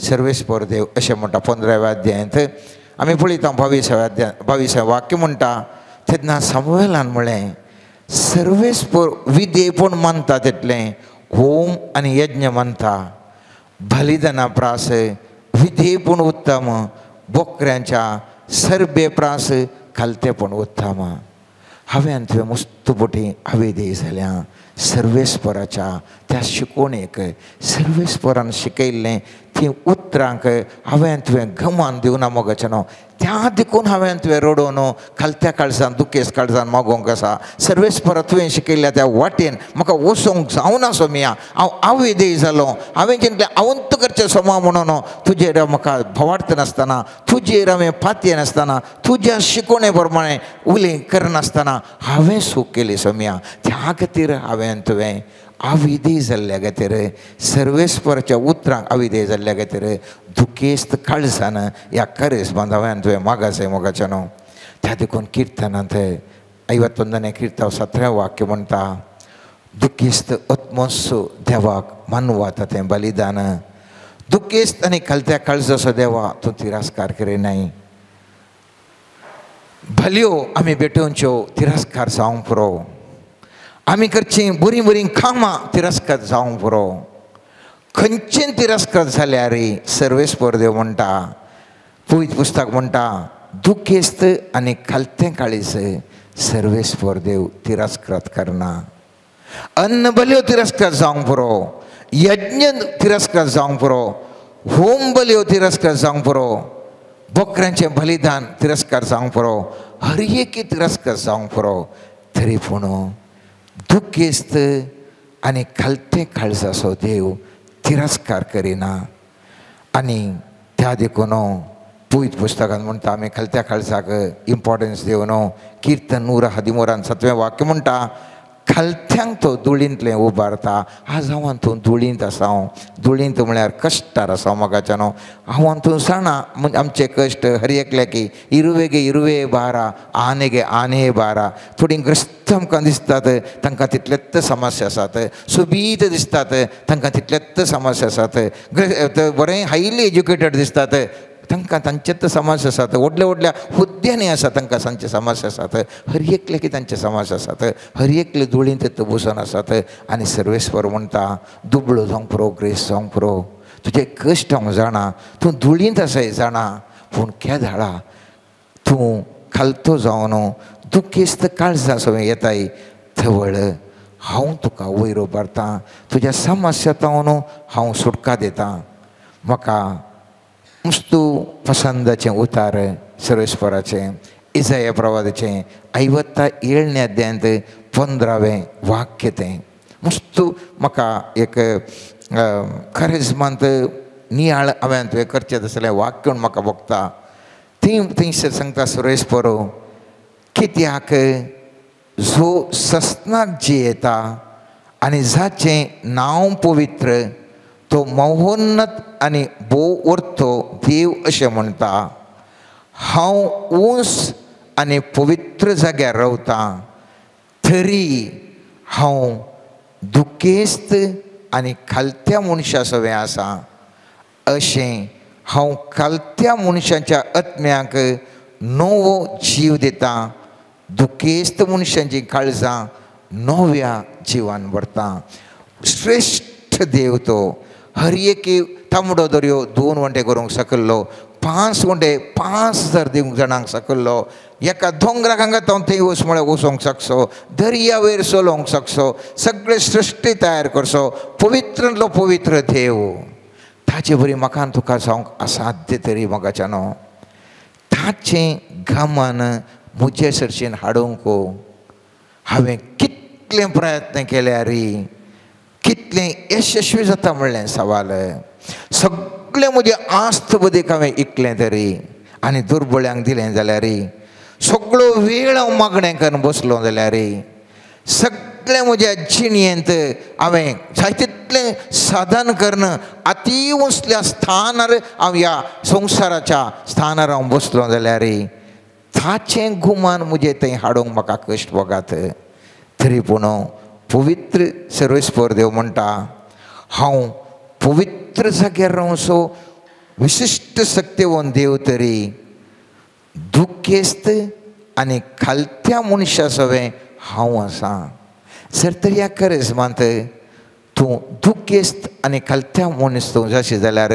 Speaker 1: सर्वेस्पर देव अशें म्हणटा 15व्या अध्यायांत आमी पळयता 22व्या अध्याय 22व्या वाक्य म्हणटा तेन्ना सामुएलान म्हणलें सर्वेस्पर विधेयपण मानता तितलें होम आनी यज्ञ मानता बलिदाना प्रास विधेयपण उत्तम बोकऱ्यांच्या सरबे प्रास खालतेपण उत्तम. हांवें तुवें मुस्तपुटी अविधेय जाल्या सर्वेस्पराच्या त्या शिकोवणेक सर्वेस्परान शिकयल्लें ती उतरांक हांवें तुवें गमान दिवना मोगाचें न्हू. त्या देखून हांवें तुवें रडोवन खालत्या काळजान दुखेस्त काळजान मागोवंक आसा. सर्वेस्परा तुवें शिकयल्ल्या त्या वाटेन म्हाका वचोंक जावना सोमिया हांव अविधेय जालो. हांवें चिंतलें हांव करचें सोमा म्हणून तुजेर म्हाका भवार्थ नासतना तुजेर हांवें पातये नासतना तुज्या शिकोवणे प्रमाणें उलय करनासतना हांवें चूक केली सोमिया. त्या खातीर हांवें तुवें अविधेय जाल्ल्या खातीर सर्वेस्पराच्या उतरांक अविधेय जाल्ल्या खातीर दुखेस्त काळजान ह्या करेजमान हांवें तुवें मागासय मोगाचें न्हू. त्या देखून किर्तनांत 51 किर्तन 17 वाक्य म्हणटा दुखेस्त आत्मोत्सव देवाक मानवाता तें बलिदान दुखेस्त आनी खालत्या काळजाचो देवा तूं तिरस्कार करिनाय. भल्यो आमी भेटोवच्यो तिरस्कार जावंक पुरो, आमी करचीं बरीं बरीं कामां तिरस्कार जावंक पुरो. खंयचें तिरस्कार जाल्यार सर्वेस्पर देव म्हणटा, पवित्र पुस्तक म्हणटा, दुखेस्त आनी खालतें काळीज सर्वेस्पर देव तिरस्कृत करना. अन्न बल्यो तिरस्कार जावंक पुरो, यज्ञ तिरस्कार जावंक पुरो, होम बल्यो तिरस्कार जावंक पुरो, बोकऱ्यांचें बलिदान तिरस्कार जावंक पुरो, हर एक तिरस्कार जावंक पुरो. तरी पूण दुखेस्त आनी खालतें काळजाचो देव तिरस्कार करिना. आनी त्या देखून पवित्र पुस्तकान म्हणटा आमी खालत्या काळजाक इम्पॉर्टन्स दिवन किर्तन 113 7वें वाक्य म्हणटा, खालत्यांक तो धुळींतलें उबारता. आज हांव हातूंत धुळींत आसा, हांव धुळींत म्हळ्यार कश्टार आसा मोगाच्यान. हांव हातूंत जाणा आमचे कश्ट हर एकल्याकी इरुवेगे इरुवे बारा आनेगे आने बारा. थोडीं ग्रस्त आमकां दिसतात तांकां तितलेच समस्या आसात, सोबीत दिसतात तांकां तितलेच समस्या आसात, बरें हायली एज्युकेटेड दिसतात तांकां तांचेच समस्या आसात, व्हडल्या व्हडल्या हुद्द्यांनी आसा तांकां तांचे समस्या आसात, हर एकल्याकी तांचे समस्या आसात, हर एकले धुळींत बसून आसात. आनी सर्वेस्पर म्हणटा, दुबळो जावंक पुरो, ग्रेस जावंक पुरो, तुजे कश्ट हांव जाणा, तूं धुळींत आसाय जाणा, पूण केदाळा तूं खालतो जावन दुखेस्त काळजा सगळें येताय थवळ हांव तुका वयर उबारतां, तुज्या समस्या जावन हांव सुटका दितां. म्हाका मुस्तू पसंदाचें उतार सर्वेस्पराचें इजाया प्रवादाचें 57 अध्यायांत 15वें वाक्य तें मुस्तू म्हाका एक खरेजमांत नियाळ हांवें तुवें करचें तसलें वाक्य म्हूण म्हाका भोगता. ती थंयसर सांगता सर्वेस्पर, कित्याक जो सस्नाक जियेता आनी जाचें नांव पवित्र तो महोन्नत आनी भोव वरतो देव अशें म्हणटा, हांव ऊंच आनी पवित्र जाग्यार रावतां तरी हांव दुखेस्त आनी खालत्या मनशा सवें आसा, अशें हांव खालत्या मनशाच्या आत्म्याक नवो जीव दितां, दुखेस्त मनशांची काळजां नव्या जिवान भरता. श्रेश्ठ देव तो हर एकी तांबडो दर्यो 2 वंटे करूंक शकल्लो, 5 वंटे 5000 दिवंक जाणांक शकल्लो, एका दोंगराक हांगा थंय वच म्हळ्यार वचोंक शकसो, दर्या वयर चलोवंक शकसो, सगळे सृश्टी तयार करचो, पवित्रांतलो पवित्र देव. ताचे बरी म्हाका तुका जावंक असाध्य तरी मोगाच्यानो ताचें गमन म्हजे सरशीन हाडूंक हांवें कितले प्रयत्न केल्यार कितलें यशस्वी जाता म्हणलें सवाल. सगळें म्हजें आस्त बदीक हांवें इकलें तरी आनी दुर्बळ्यांक दिलें जाल्यार, सगळो वेळ हांव मागणें करून बसलो जाल्यार, सगळें म्हज्या जिणेंत हांवें जाय तितलें साधन करून अती उंचल्या स्थानार हांव ह्या संवसाराच्या स्थानार हांव बसलो जाल्यार ताचें गुमान म्हजें थंय हाडूंक म्हाका कश्ट भोगात. तरी पूण पवित्र सर्वेस्पर देव म्हणटा, हांव पवित्र जाग्यार रावसो विशिश्ट शक्तिवंत देव तरी दुखेस्त आनी खालत्या मनशा सवें हांव आसा. जर तर ह्या करेजमांत तूं दुखेस्त आनी खालत्या मनीस तूं जाशी जाल्यार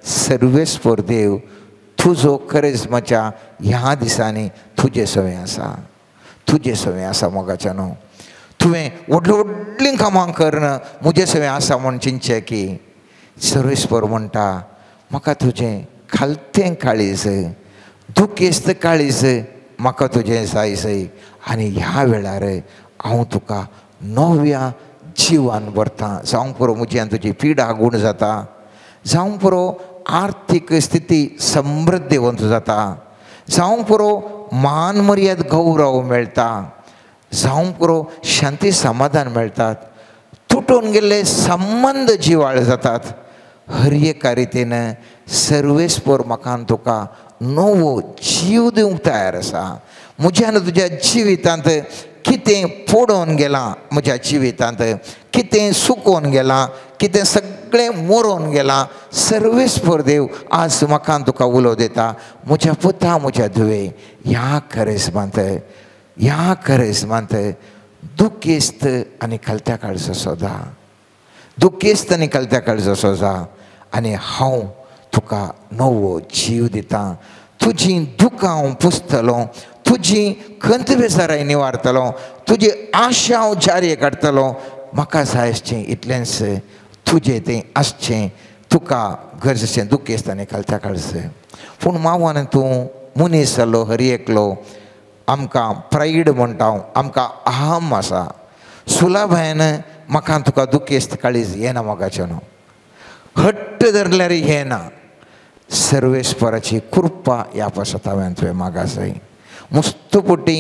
Speaker 1: सर्वेस्पर देव तुजो करेजमाच्या ह्या दिसांनी तुजे सवें आसा, तुजे सवें आसा. मोगाच्यानो तुवें व्हडलीं व्हडलीं कामां करून म्हजे सवें आसा म्हूण चिंतचें की सर्वेस्पर म्हणटा, म्हाका तुजें खालतें काळीज, दुखेस्त काळीज म्हाका तुजें जाय सय, आनी ह्या वेळार हांव तुका नव्या जिवान भरता. जावंक पुरो म्हजी आनी तुजी पिडा गूण जाता, जावंक पुरो आर्थीक स्थिती समृद्धीवंत जाता, जावंक पुरो मान मर्याद गौरव मेळटा, जावंक पुरो शांती समाधान मेळटात, तुटून गेल्ले संबंद जिवाळ जातात. हर एका रितीन सर्वेस्पर म्हाका तुका नवो जीव दिवंक तयार आसा. म्हज्या आनी तुज्या जिवितांत कितें पडोवन गेलां, म्हज्या जिवितांत कितें सुकोवन गेलां, कितें सगळें मोरोन गेलां, सर्वेस्पर देव आज म्हाका तुका उलो दिता, म्हज्या पुता म्हज्या धुवे, ह्या करेस्मांत, ह्या करेस्मांत दुखेस्त आनी खालत्या काळजो सोदा, दुखेस्त आनी खालत्या काळजो सोदा आनी हांव तुका नवो जीव दिता, तुजी दुकां हांव पुसतलो, तुजी खंत बेजाराय निवारतलो, तुजी आशा हांव जारी काडटलो. म्हाका जाय आसचें इतलेंच, तुजें तें आसचें, तुका गरजेचें दुखेस्त आनी खालत्या काळजो. पूण मावान तूं मनीस जालो हर एकलो, आमकां प्रायड म्हणटा, आमकां अहम आसा, सुलभायन म्हाका तुका दुखेस्त काळीज येना मोगाचें न्हू, हट्ट धरल्यार येना. सर्वेस्पराची कृपा ह्या पासत हांवें तुवें मागा जाय. मुस्तपुटी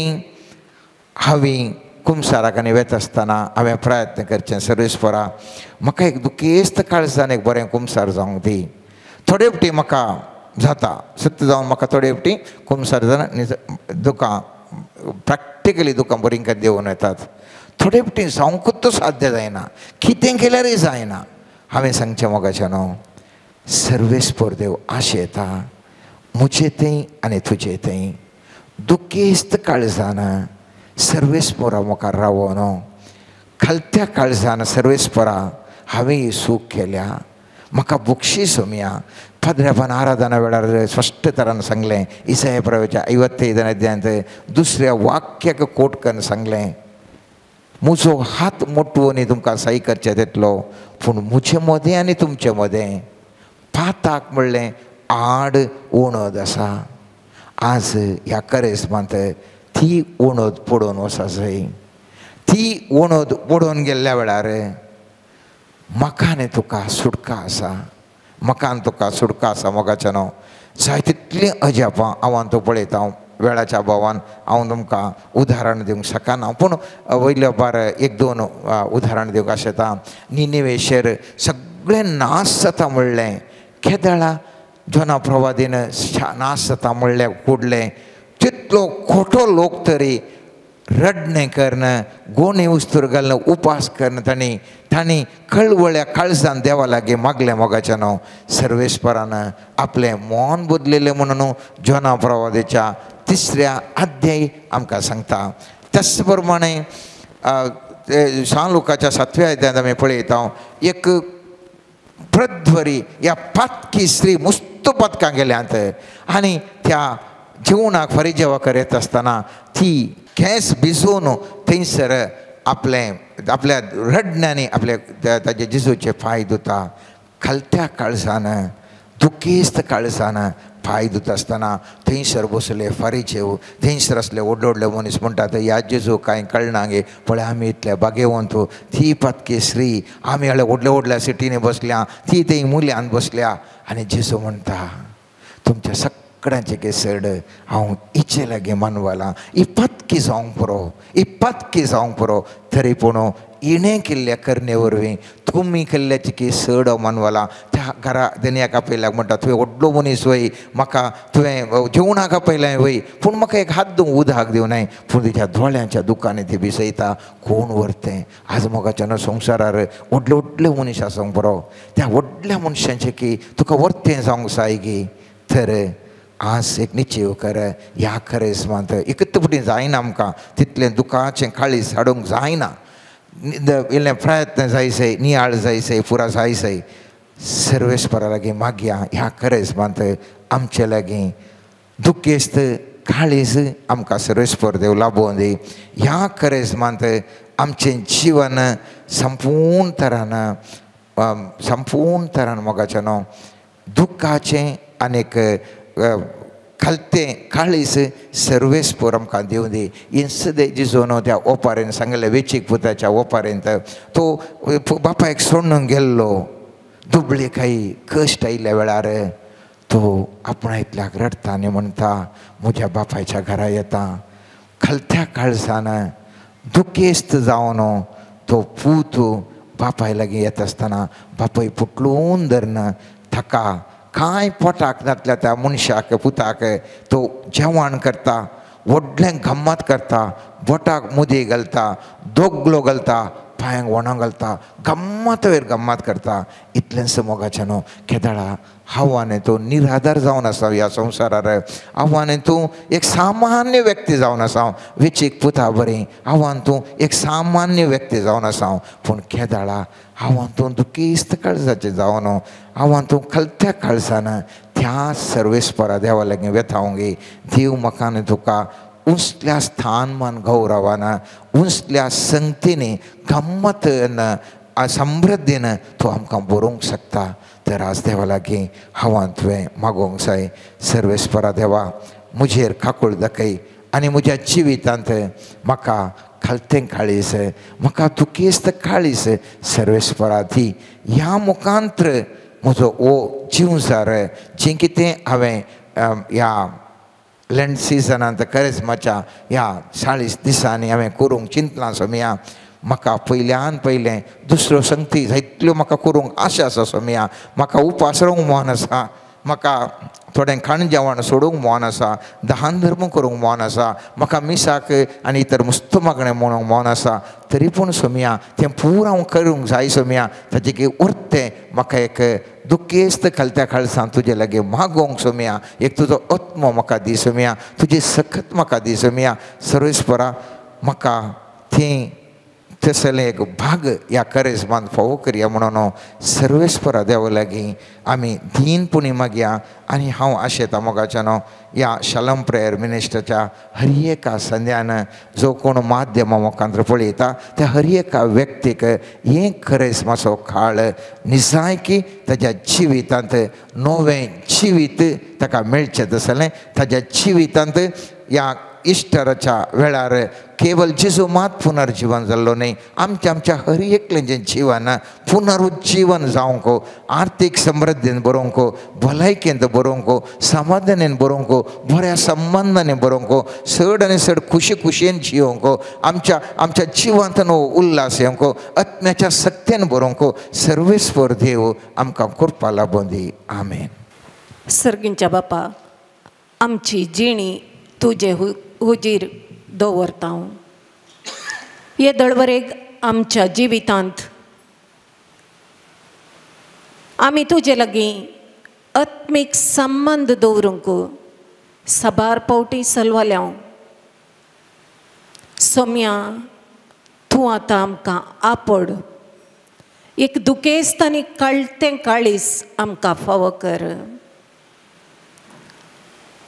Speaker 1: हांवें कुमसाराक आनी वेता आसतना हांवें प्रयत्न करचें, सर्वेस्परा म्हाका एक दुखेस्त काळजान एक बरें कुमसार जावंक दी. थोडे फावटी म्हाका जाता सत्य जावन म्हाका थोडे फावटी कुमसार जावन दुकां प्रॅक्टिकली दुकां बरीं देवून येतात. थोडे फावटी जावंकूच साध्य जायना, कितें केल्यारय जायना. हांवें सांगचें मोगाचें न्हू, सर्वेस्पर देव आशेता म्हजे थंय आनी तुजे थंय दुखेस्त काळजान सर्वेस्परा मुखार रावोन, खालत्या काळजान सर्वेस्परा हांवें सूख केल्या, म्हाका बक्षीस सोमया. पाद्र्यापान आराधना वेळार स्पश्ट तरान सांगलें, इसाया प्रवाच्या 55 अध्यायांत दुसऱ्या वाक्याक कोट करून सांगलें, म्हजो हात मोटवो तुमकां साई करचें येतलो, पूण म्हजे मदें आनी तुमचे मदें पाताक म्हणलें आड उणद आसा. आज ह्या करेस्मांत ती उणद पडोवन वचा जाय. ती उणद पडोवन गेल्ल्या वेळार म्हाका आनी तुका सुटका आसा, म्हाका आनी तुका सुटका आसा. मोगाचें न्हू, जाय तितलीं अजापां हांव आनी तूं पळयता. वेळाच्या अभावान हांव तुमकां उदाहरण दिवंक शकना, पूण वयल्या बार एक दोन उदाहरण दिवंक आशेता. निनिवेशेर सगळें नाश जाता म्हणलें, केदळा जोना प्रवादीन नाश जाता म्हणलें कुडलें, तितलो खोटो लोक तरी रडणें करून गोणे उस्तूर घालून उपास करून तांणी तांणी कळवळ्या काळजान देवा लागीं मागलें. मोगाचें न्हू, सर्वेस्परान आपलें मन बदलिल्लें म्हणून जोना प्रवादीच्या 3 अध्याय आमकां सांगता. त्याच प्रमाणे शान लुकाच्या 7व्या अध्यायांत आमी पळयता, एक प्रध्वरी ह्या पातकी स्त्री मुस्त पातकां गेल्यांत आनी त्या जेवणाक फरिजेवाकर येता आसतना ती केंस भिजोवन थंयसर आपलें आपल्या रडण्यांनी आपल्या ताजे जेजूचे पांय धुता. खालत्या काळजान दुखेस्त काळजान पांय धुता आसतना थंयसर बसले फारीचेव, थंयसर आसले व्हडले व्हडले मनीस म्हणटात, ह्या जेजू कांय कळना गे, पळय आमी इतले बागेवंत, ती पातकी स्त्री, आमी हाडल्या व्हडल्या व्हडल्या सिटींनी बसल्या, ती थंय मुल्यान बसल्या. आनी जेजू म्हणटा, तुमच्या सगळ्यांचे केसड हांव हिचे लागीं मानवलां, ही पातकी जावंक पुरो, ही पातकी जावंक पुरो, तरी पूण हिणें केल्ल्या करणे वरवीं तुमी केल्ल्याची की चड हांव मानवलां. त्या घरा धनयाक आपयल्याक म्हणटा, तुवें व्हडलो मनीस वय, म्हाका तुवें जेवणाक आपयलें वय, पूण म्हाका एक हात धुवूं उदक दिवं न्हय. पूण तिच्या दोळ्यांच्या दुकांनी ती भिजयता. कोण व्हरतें आज मोगाच्यान संवसारार व्हडले व्हडले मनीस आसूंक पुरो, त्या व्हडल्या मनशांचें की तुका व्हरतें जावंक जाय गी, तर आज एक निश्चीव कर ह्या करेस्मांत एकत फुटी जायना आमकां, तितलें दुकाचें काळीज हाडूंक जायना, इल्लें प्रयत्न जायसय, नियाळ जायसय, पुरा जायसय. सर्वेस्परा लागीं मागया ह्या करेस्मांत आमचे लागीं दुखेस्त काळीज आमकां सर्वेस्पर देव लाभोवन दी. ह्या करेस्मांत आमचें जिवन संपूर्ण तरान संपूर्ण तरान मोगाचें न्हू दुख्खाचें आनीक खालतें काळीज सर्वेस्पर आमकां दिवं दी. इन्सदे जिजोन त्या ओपारेन सांगलें, वेचीक पुताच्या ओपारेंत तो बापायक सोडून गेल्लो, दुबळे काही कश्ट आयिल्ल्या वेळार तो आपणायतल्याक रडटा आनी म्हणटा, म्हज्या बापायच्या घरा येता. खालत्या काळजान दुखेस्त जावन तो पूत बापाय लागीं येता आसतना बापाय पुटलून धरून ताका कांय पोटाक नातल्या त्या मनशाक पुताक तो जेवण करता, व्हडलें गम्मत करता, बोटाक मुदी घालता, दोगलो घालता, पांयांक वणां घालता, गम्मत वयर गम्मत करता. इतलेंच मोगाचें न्हू केदळा हांव तूं निराधार जावन आसा ह्या संवसारार, हांव तूं एक सामान्य व्यक्ती जावन आसा, वेचीक पुता बरी हांव तूं एक सामान्य व्यक्ती जावन आसा. पूण केदळा हांव तूं दुखेस्त काळजाचें जावन हांव तूं खलत्या काळजान त्या सर्वेस्परा देवा लागीं वेता गे. देव म्हाका आनी तुका उंचल्या स्थान मान गौरवान, उंचल्या संगतीन, गम्मतन, समृद्धीन तूं आमकां बरोवंक शकता. तर आज देवा लागीं हांव तुवें मागोवंक जाय, सर्वेस्परा देवा म्हजेर काकूळ दाखय आनी म्हज्या जिवितांत म्हाका खालतें काळीस, म्हाका दुखेस्त काळीस सर्वेस्परा दी. ह्या मुखांत्र म्हजो हो जिवसार जें कितें हांवें ह्या लँड सिजनांत करेज्माच्या ह्या 40 दिसांनी हांवें करूंक चिंतलां सोमया, म्हाका पयल्यान पयलें दुसऱ्यो संगती जायतल्यो म्हाका करूंक आशा आसा सोमया. म्हाका उपास रावंक मन आसा, म्हाका थोडें खाण जेवण सोडूंक मन आसा, दान धर्म करूंक मन आसा, म्हाका मिसाक आनी इतर मुस्त मागणें म्हणूंक मन आसा. तरी पूण सोमया तें पूर हांव करूंक जाय सोमया. ताचें की उरतें म्हाका एक दुखेस्त खालत्या खालसान तुजे लागीं मागोवंक सोमया, एक तुजो आत्मो म्हाका दी सोमया, तुजी सकत म्हाका दी सोमया. सर्वेस्परा म्हाका थंय तसलें एक भाग ह्या करेज्मांत फावो करया म्हणून सर्वेस्परा देवा लागीं आमी दीनपणी मागया. आनी हांव आशेतां मोगाच्यान ह्या शलम प्रेयर मिनिस्टरच्या हर एका संद्यान जो कोण माध्यमा मुखांत पळयता त्या हर एका व्यक्तीक हें करेज्माचो काळ निजायकी ताज्या जिवितांत नवें जिवीत ताका मेळचें तसलें ताज्या जिवितांत ह्या इश्टराच्या वेळार केवल जेजू मात पुनर्जीवन जाल्लो न्हय, आमच्या आमच्या हर एकल्याचें जिवन पुनरुज्जीवन जावंक, आर्थीक समृद्धीन बरोवंक, भलायकेंत बरोवंक, समाधानेन बरोवंक, बऱ्या संबंदांनी बरोवंक, चड आनी चड खुशी खुशयेन जियोवंक, आमच्या आमच्या जिवांत नवो उल्हास येवंक, आत्म्याच्या सक्तेन बरोवंक सर्वेस्पर देव आमकां कृपा लाबूं दी. आमेन.
Speaker 7: सर्गींच्या बापा, आमची जिणी तुजे हुजीर दवरता. हे दळवरेक आमच्या जिवितांत आमी तुजे लागीं आत्मीक संबंद दवरूंक साबार पावटी सलवाल्या. सोम्या तूं आतां आमकां आपड, एक दुखेस्त आनी कळटें काळीस आमकां फावो कर.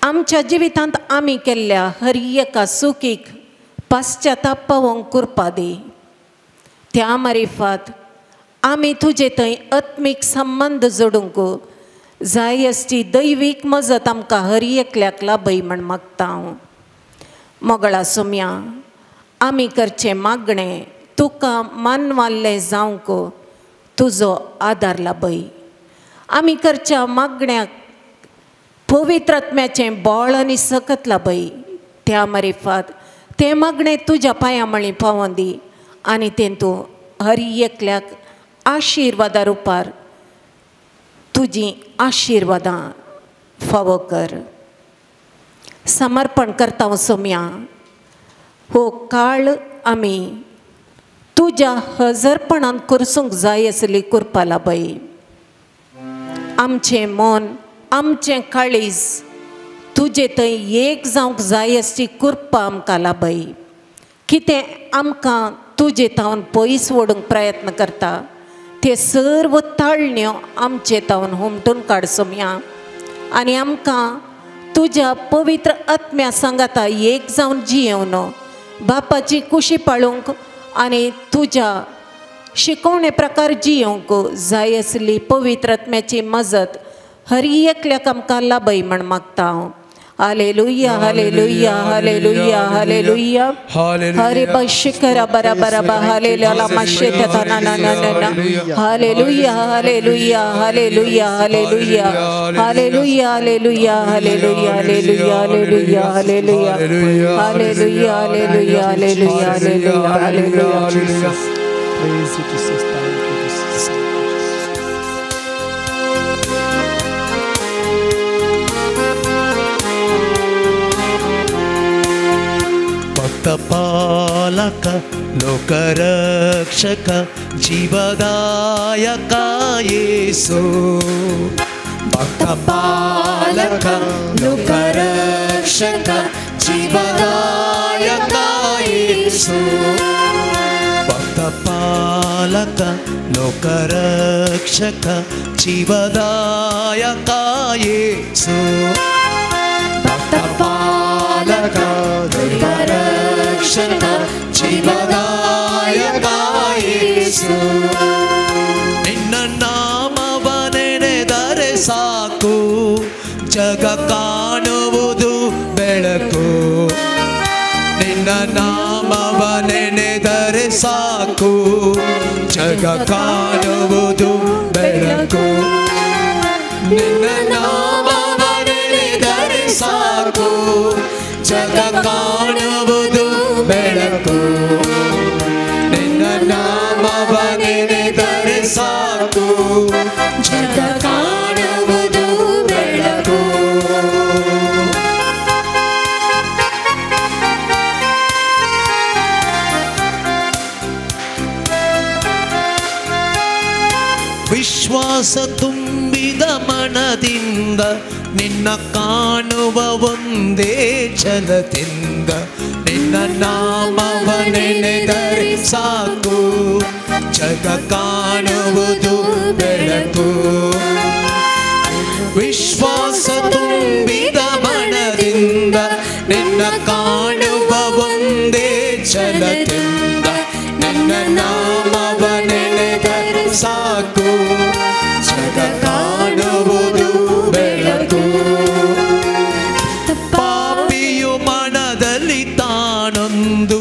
Speaker 7: आमच्या जिवितांत आमी केल्ल्या हर एका चुकीक पाश्चाताप पावोवंक कृपा दी. त्या मारिफात आमी तुजे थंय आत्मीक संबंद जोडूंक जाय आसची दैवीक मजत आमकां हर एकल्याक लाभय म्हण मागता हांव. मोगळा सोम्या, आमी करचें मागणें तुका मानवाल्लें जावंक तुजो आदार लाभय. आमी करच्या मागण्याक पवित्र आत्म्याचें बळ आनी सकत लाभय. त्या मारिफात तें मागणें तुज्या पांयां मळी पावोन दी आनी तें तूं हर एकल्याक आशिर्वादा रुपार तुजीं आशिर्वादां फावो कर. समर्पण करता सोम्या, हो काळ आमी तुज्या हजरपणान करसूंक जाय आसली कृपा लाभय. आमचें मन, आमचें काळीज तुजे थंय एक जावंक जाय आसची कृपा आमकां लाभय. कितें आमकां तुजे थावन पयस ओडूंक प्रयत्न करता ते सर्व ताळण्यो आमचे थावन हुमटून काड सोम्या आनी आमकां तुज्या पवित्र आत्म्या सांगाता एक जावन जियेवन बापाची कुशी पाळूंक आनी तुज्या शिकोवणे प्रकार जियोवंक जाय आसली पवित्र आत्म्याची मजत हर एकल्याक आमकां लाभय म्हण मागता हांव. Hallelujah, hallelujah, hallelujah, hallelujah. हरे बशिकरा बरा बरा बा हालेलुया माशेता ना ना ना ना. Hallelujah, hallelujah, hallelujah, hallelujah, hallelujah, hallelujah, hallelujah, hallelujah, hallelujah, hallelujah, hallelujah, hallelujah, hallelujah, hallelujah.
Speaker 2: Praise you, Jesus. Thank you, Jesus.
Speaker 6: भक्तपालक लोकरक्षक जीवदायक येसु भक्तपालक लोकरक्षक जीवदायक येसु भक्तपालक लोकरक्षक जीवदायक येसु भक्तपालक लोकरक्षक जीवदायक येसु ನಿನ್ನ ನಾಮವ ನೆನೆದರೆ ಸಾಕು ಜಗ ಕಾಣುವುದು ಬೆಳಕು ನಿನ್ನ ನಾಮವ ನೆನೆದರೆ ಸಾಕು ಜಗ ಕಾಣುವುದು ಬೆಳಕು ನಿನ್ನ ನಾಮವ ನೆನೆದರೆ ಸಾಕು ಜಗ ಕಾಣುವುದು ಬೆಳಕು ನಿನ್ನ ನಾಮವ ನೆನೆದರೆ ಸಾಕು ಜಗ ಕಾಣುವುದು ಬೆಳಕು. ವಿಶ್ವಾಸ ತುಂಬಿದ ಮನದಿಂದ ನಿನ್ನ ಕಾಣುವ ಒಂದೇ ಛಲದಿಂದ ನಿನ್ನ ನಾಮವ ನೆನೆದರೆ ಸಾಕು ಜಗ ಕಾಣುವುದು ಬೆಳಕು. ವಿಶ್ವಾಸ ತುಂಬಿದ ಮನದಿಂದ ನಿನ್ನ ಕಾಣುವ ಒಂದೇ ಛಲದಿಂದ ನಿನ್ನ ನಾಮವ ನೆನೆದರೆ ಸಾಕು ಜಗ ಕಾಣುವುದು ಬೆಳಕು. ಪಾಪಿಯು ಮನದಲ್ಲಿ ತಾನೊಂದು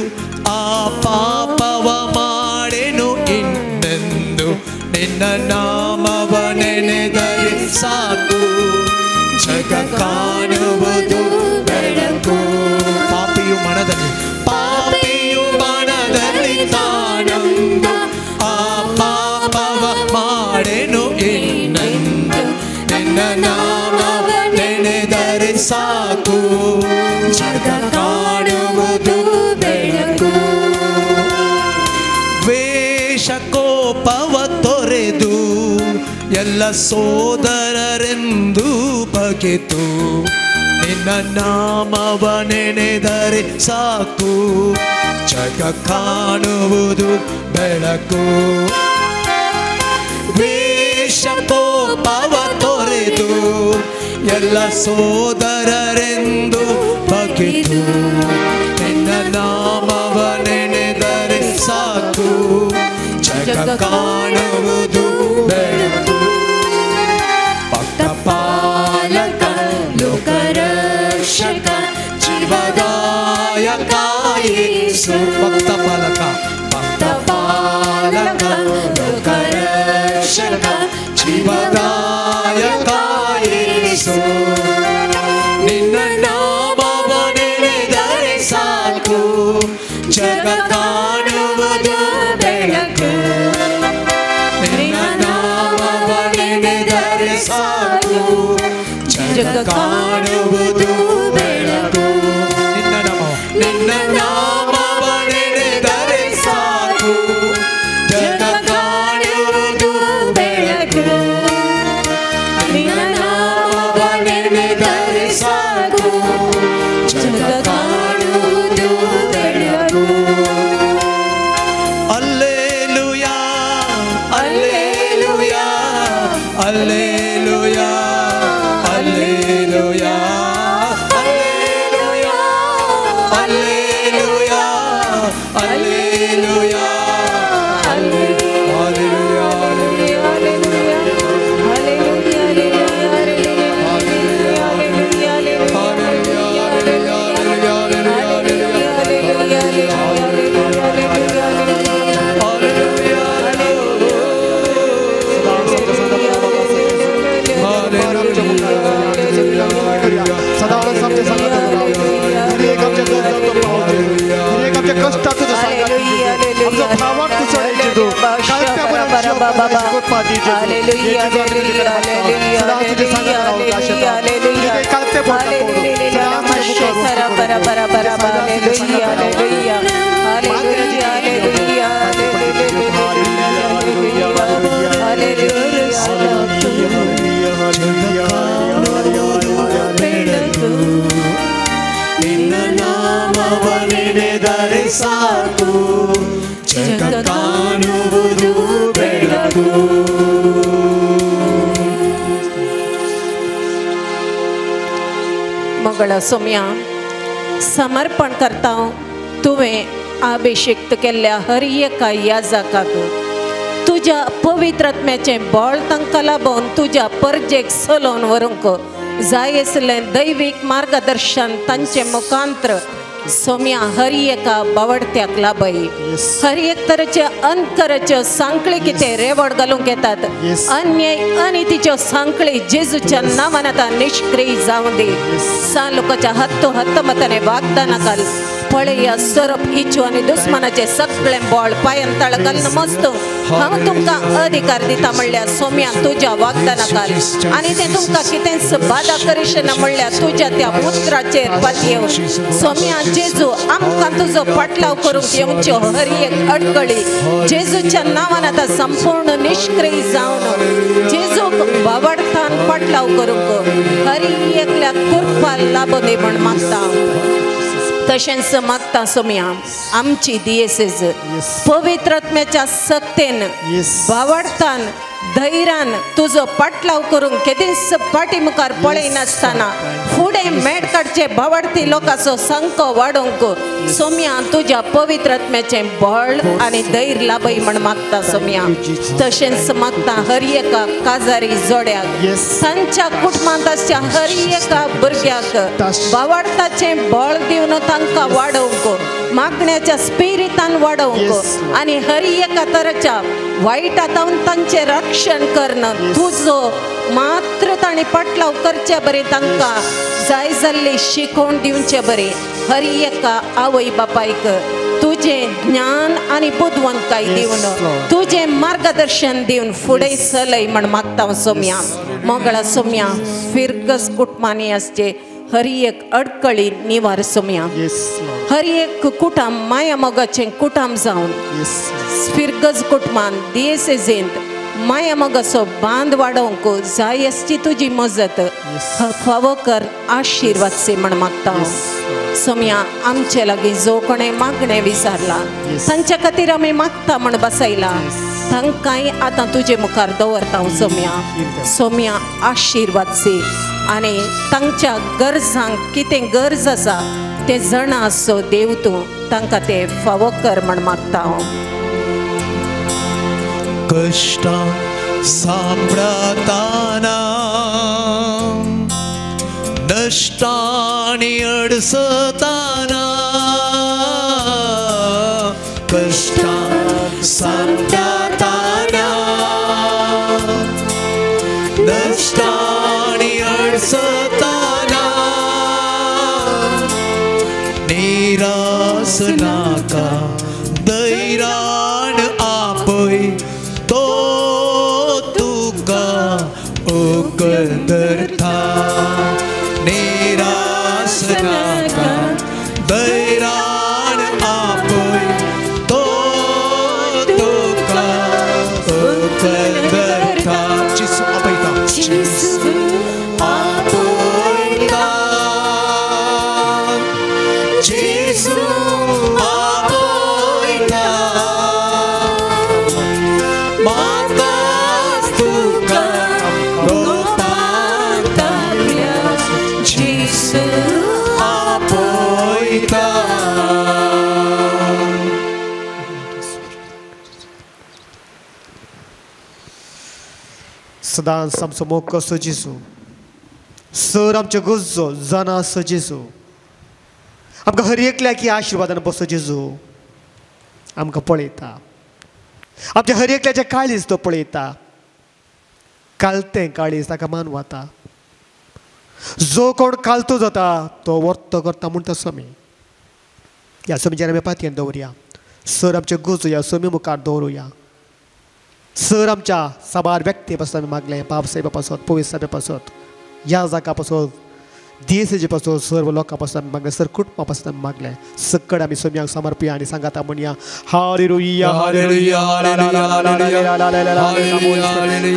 Speaker 6: ಆ ಪಾಪವ ಮಾಡೆನು ಇನ್ನೆಂದು ನಿನ್ನ ನಾಮವ ನೆನೆದರೆ ಸಾಕು ಜಗ ಕಾಣುವುದು ಬೆಳಕು. ಪಾಪಿಯು ಮನದಲ್ಲಿ ತಾನೊಂದು ಆ ಪಾಪವ ಮಾಡೆನು ಇನ್ನೆಂದು ನಿನ್ನ ನಾಮವ ನೆನೆದರೆ ಸಾಕು ಜಗ ಕಾಣುವುದು ಬೆಳಕು. ದ್ವೇಷ ಕೋಪವ ತೊರೆದು ಎಲ್ಲ ಸೋದರರೆಂದು ಬಗೆತು ನಿನ್ನ ನಾಮವ ನೆನೆದರೆ ಸಾಕು ಜಗ ಕಾಣುವುದು ಬೆಳಕು. ದ್ವೇಷ ಕೋಪವ ತೊರೆದು ಎಲ್ಲ ಸೋದರರೆಂದು ಬಗೆತು ನಿನ್ನ ನಾಮವ ನೆನೆದರೆ ಸಾಕು ಜಗ ಕಾಣುವುದು ಬೆಳಕು. ಭಕ್ತಪಾಲಕ ಲೋಕರಕ್ಷಕ ಜೀವದಾಯಕ ಯೇಸು ಭಕ್ತಪಾಲಕ ಭಕ್ತಪಾಲಕ ಲೋಕರಕ್ಷಕ ಜೀವದಾಯಕ ಯೇಸು ನಿನ್ನ ನಾಮವ ನೆನೆದರೆ ಸಾಕು ಜಗ ಕಾಣುವುದು ಬೆಳಕು. ನಿನ್ನ ನಾಮವ ನೆನೆದರೆ ಸಾಕು ಜಗ ಕಾಣುವುದು ಬೆಳಕು. ನಿನ್ನ ನಾಮವ ನೆನೆದರೆ ಸಾಕು ಜಗ ಕಾಣುವುದು ಬೆಳಕು. ನಿನ್ನ ನಾಮವ ನೆನೆದರೆ ಸಾಕು ಜಗ ಕಾಣುವುದು ಬೆಳಕು. Alleluia alleluia alleluia alleluia alleluia alleluia alleluia
Speaker 2: सदा आमच्या कष्टात तुझं सांगा, आमच्या भावात तुझं
Speaker 7: bara ba ba. Hallelujah, hallelujah, hallelujah, hallelujah, hallelujah. Hallelujah, bara bara bara. Hallelujah, hallelujah, hallelujah, hallelujah, hallelujah.
Speaker 5: ನಿನ್ನ ನಾಮವ ನೆನೆದರೆ ಸಾಕು ಜಗ ಕಾಣುವುದು ಬೆಳಕು.
Speaker 7: मगळ सोम्या समर्पण करता तुवें अभिषिक्त केल्ल्या हर एका याजकाक तुज्या पवित्र आत्म्याचें बळ तांकां लाबोवन तुज्या परजेक चलोवन व्हरूंक जाय आसलें दैवीक मार्गदर्शन तांचे मुखांत्र सोम्या हर एका बावडत्याक लाभय. हर एक तरेचे अंतराच्यो सांकळी कितें रेवड घालूंक येतात अन्याय अनितीच्यो सांकळी जेजूच्या नांवान आतां निश्क्रिय जावं दी. सान लोकांच्या हत्तो हत्तमताने वागदाना घाल पळया सोरोप इच्छू आनी दुस्मानाचें सगळें बळ पांयान तळ घालून मस्त हांव तुमकां अधिकार दिता म्हणल्यार सोम्या तुज्या वागदाना घाल आनी तें तुमकां कितेंच बादा करिशें ना म्हणल्यार तुज्या त्या उतराचेर पातयेवन सोम्या जेजू आमकां तुजो पाटलाव करूंक येवच्यो हर एक अडकळी जेजूच्या नांवान आतां संपूर्ण निश्क्रिय जावन जेजूक बावडतान पाटलाव करूंक हर एकल्याक कृपा लाबो दी म्हण मागता. तशेंच मागता सोम्या आमची दियेसेज पवित्र आत्म्याच्या सक्तेन बावडतान धैर्यान तुजो पाटलाव करूंक केदींच फाटी मुखार पळयनासतना फुडें मेट काडचे बावडती लोकांचो संको वाडोवंक सोम्या तुज्या पवित्र आत्म्याचें बळ आनी धैर्य लाभय म्हण मागता सोम्या. तशेंच मागता हर एका काजारी जोड्याक तांच्या कुटुंबांत आसच्या हर एका भुरग्याक बावडताचें बळ दिवन तांकां वाडोवंक मागण्याच्या स्पिरितान वाडोवंक आनी हर एका तरेच्या वायटा तावन तांचें रक्षण करणं तुजो मात्र तांणी पाटलाव करचे बरें तांकां जाय जाल्ली शिकोवण दिवचे बरें हर एका आवय बापायक तुजें ज्ञान आनी बुदवंतकाय दिवन तुजें मार्गदर्शन दिवन फुडें चलय म्हण मागता सोम्या. मोगळा सोम्या फिरगस कुटुंबांनी आसचे हर एक अडकळी निवार सोम्या. हर एक कुटाम माया मोगाचें कुटाम जावन फिरगज कुटुंबान दियेसेजींत माया मोगाचो बांद वाडोवंक जाय आसची तुजी मजत फावो कर आशिर्वाद से म्हण मागता सोम्या. आमचे लागीं जो कोणें मागणें विचारलां तांच्या खातीर आमी मागता म्हण बसयला तांकांय आतां तुजे मुखार दवरता सोम्या. सोम्या आशिर्वाद से आनी तांच्या गरजांक कितें गरज आसा तें जाणा आसचो देव तूं तांकां तें फावो कर म्हण मागता हांव.
Speaker 6: कष्टां सांपडताना नश्टांनी अडसताना कष्टां सांपडताना नश्टांनी अडसताना निरास नाका धैर्यान आपय तो तुका उकल धरता. निरास नाका धैर्यान आपय तो तुका उकल धरता. जेजू आपयता जेजू आपयता जेजू आपयता मातास तुका गोपांताल्या जेजू आपयता.
Speaker 2: सदांच आमचो मोग कसो जेजू सर आमच्यो गरजो जाणा आसचो जेजू आमकां हर एकल्याक ह्या आशिर्वादान बसो जेजू आमकां पळयता आमच्या हर एकल्याचें काळीज तो पळयता कालतें काळीज ताका मान वता जो कोण कालतो जाता तो वर्तो करता म्हणटा स्वामी. ह्या स्वामीचेर आमी पातयेन दवरुया सर आमच्यो गरजो ह्या स्वामी मुखार दवरुया. सर आमच्या साबार व्यक्ती पासून आमी मागलें, बाब साहेबा पासत, पवित्र साहेबा पासत, ह्या जागा पासत, देशाचे पासून, सर्व लोकां पासून आमी मागलें, सर कुटुंबा पासून आमी मागलें. सकड आमी सोम्याक समर्पया आनी सांगाता म्हणया, hallelujah, hallelujah, hallelujah.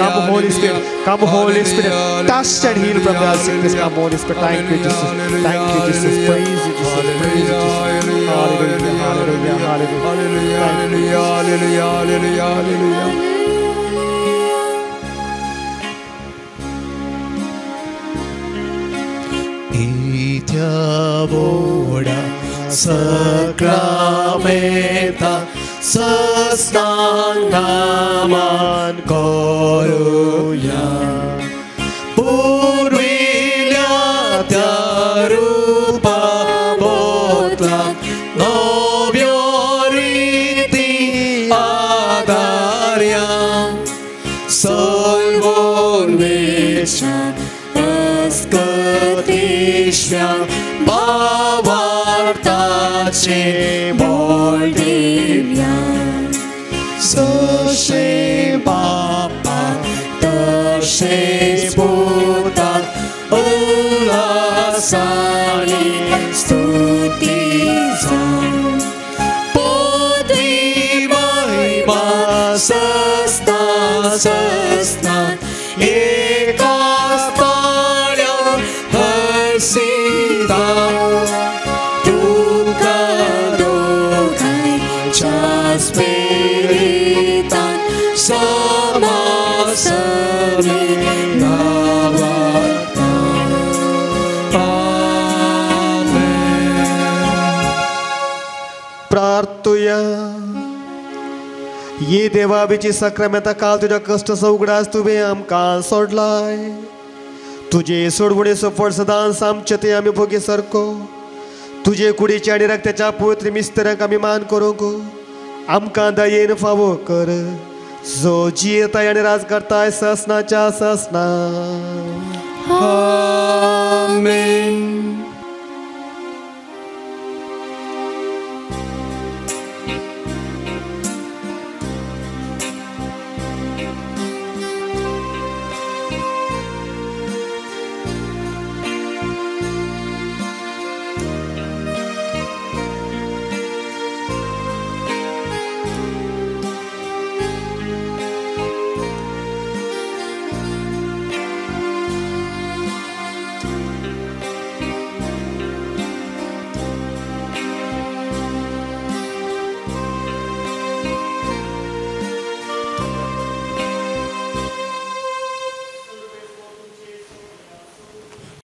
Speaker 2: Come Holy Spirit, come Holy Spirit, touch and heal from the sickness. Come Holy Spirit, thank you Jesus, thank you Jesus, praise you Jesus, praise you Jesus. Hallelujah, hallelujah, hallelujah,
Speaker 5: hallelujah, hallelujah, hallelujah, hallelujah.
Speaker 6: इत्या वोडा सक्रामेता सस्नान नामान करूया, पुर्विल्या त्या रूपा बोतला नव्यो रिती आदार्या, सल्वोर्वेशा अस्कतीश्या भावार्थाचे बोल दिव्या, सशे बापा तशेच पुता उल्हासाने स्तुती जावं, पदवी महिमा सस्ना सस्ना एकाच ताळ्या हर्षिता, तुका दोगांयच्या स्पिरितान समासवे नावाता.
Speaker 5: आमेन.
Speaker 2: प्रार्थुया. ये देवाबीची सक्रामेंता काल तुज्या कश्टाचो उगडास तुवें आमकां सोडलाय, तुजे सोडवणेचो फळ सदांच आमचे ते आमी भोगी सारको, तुजे कुडीच्या आनी रक्ताच्या पवित्र मिस्तरांक आमी मान करूंक आमकां दयेन फावो कर, जो जियेताय आनी राज करताय ससनाच्या ससना.
Speaker 5: आमेन.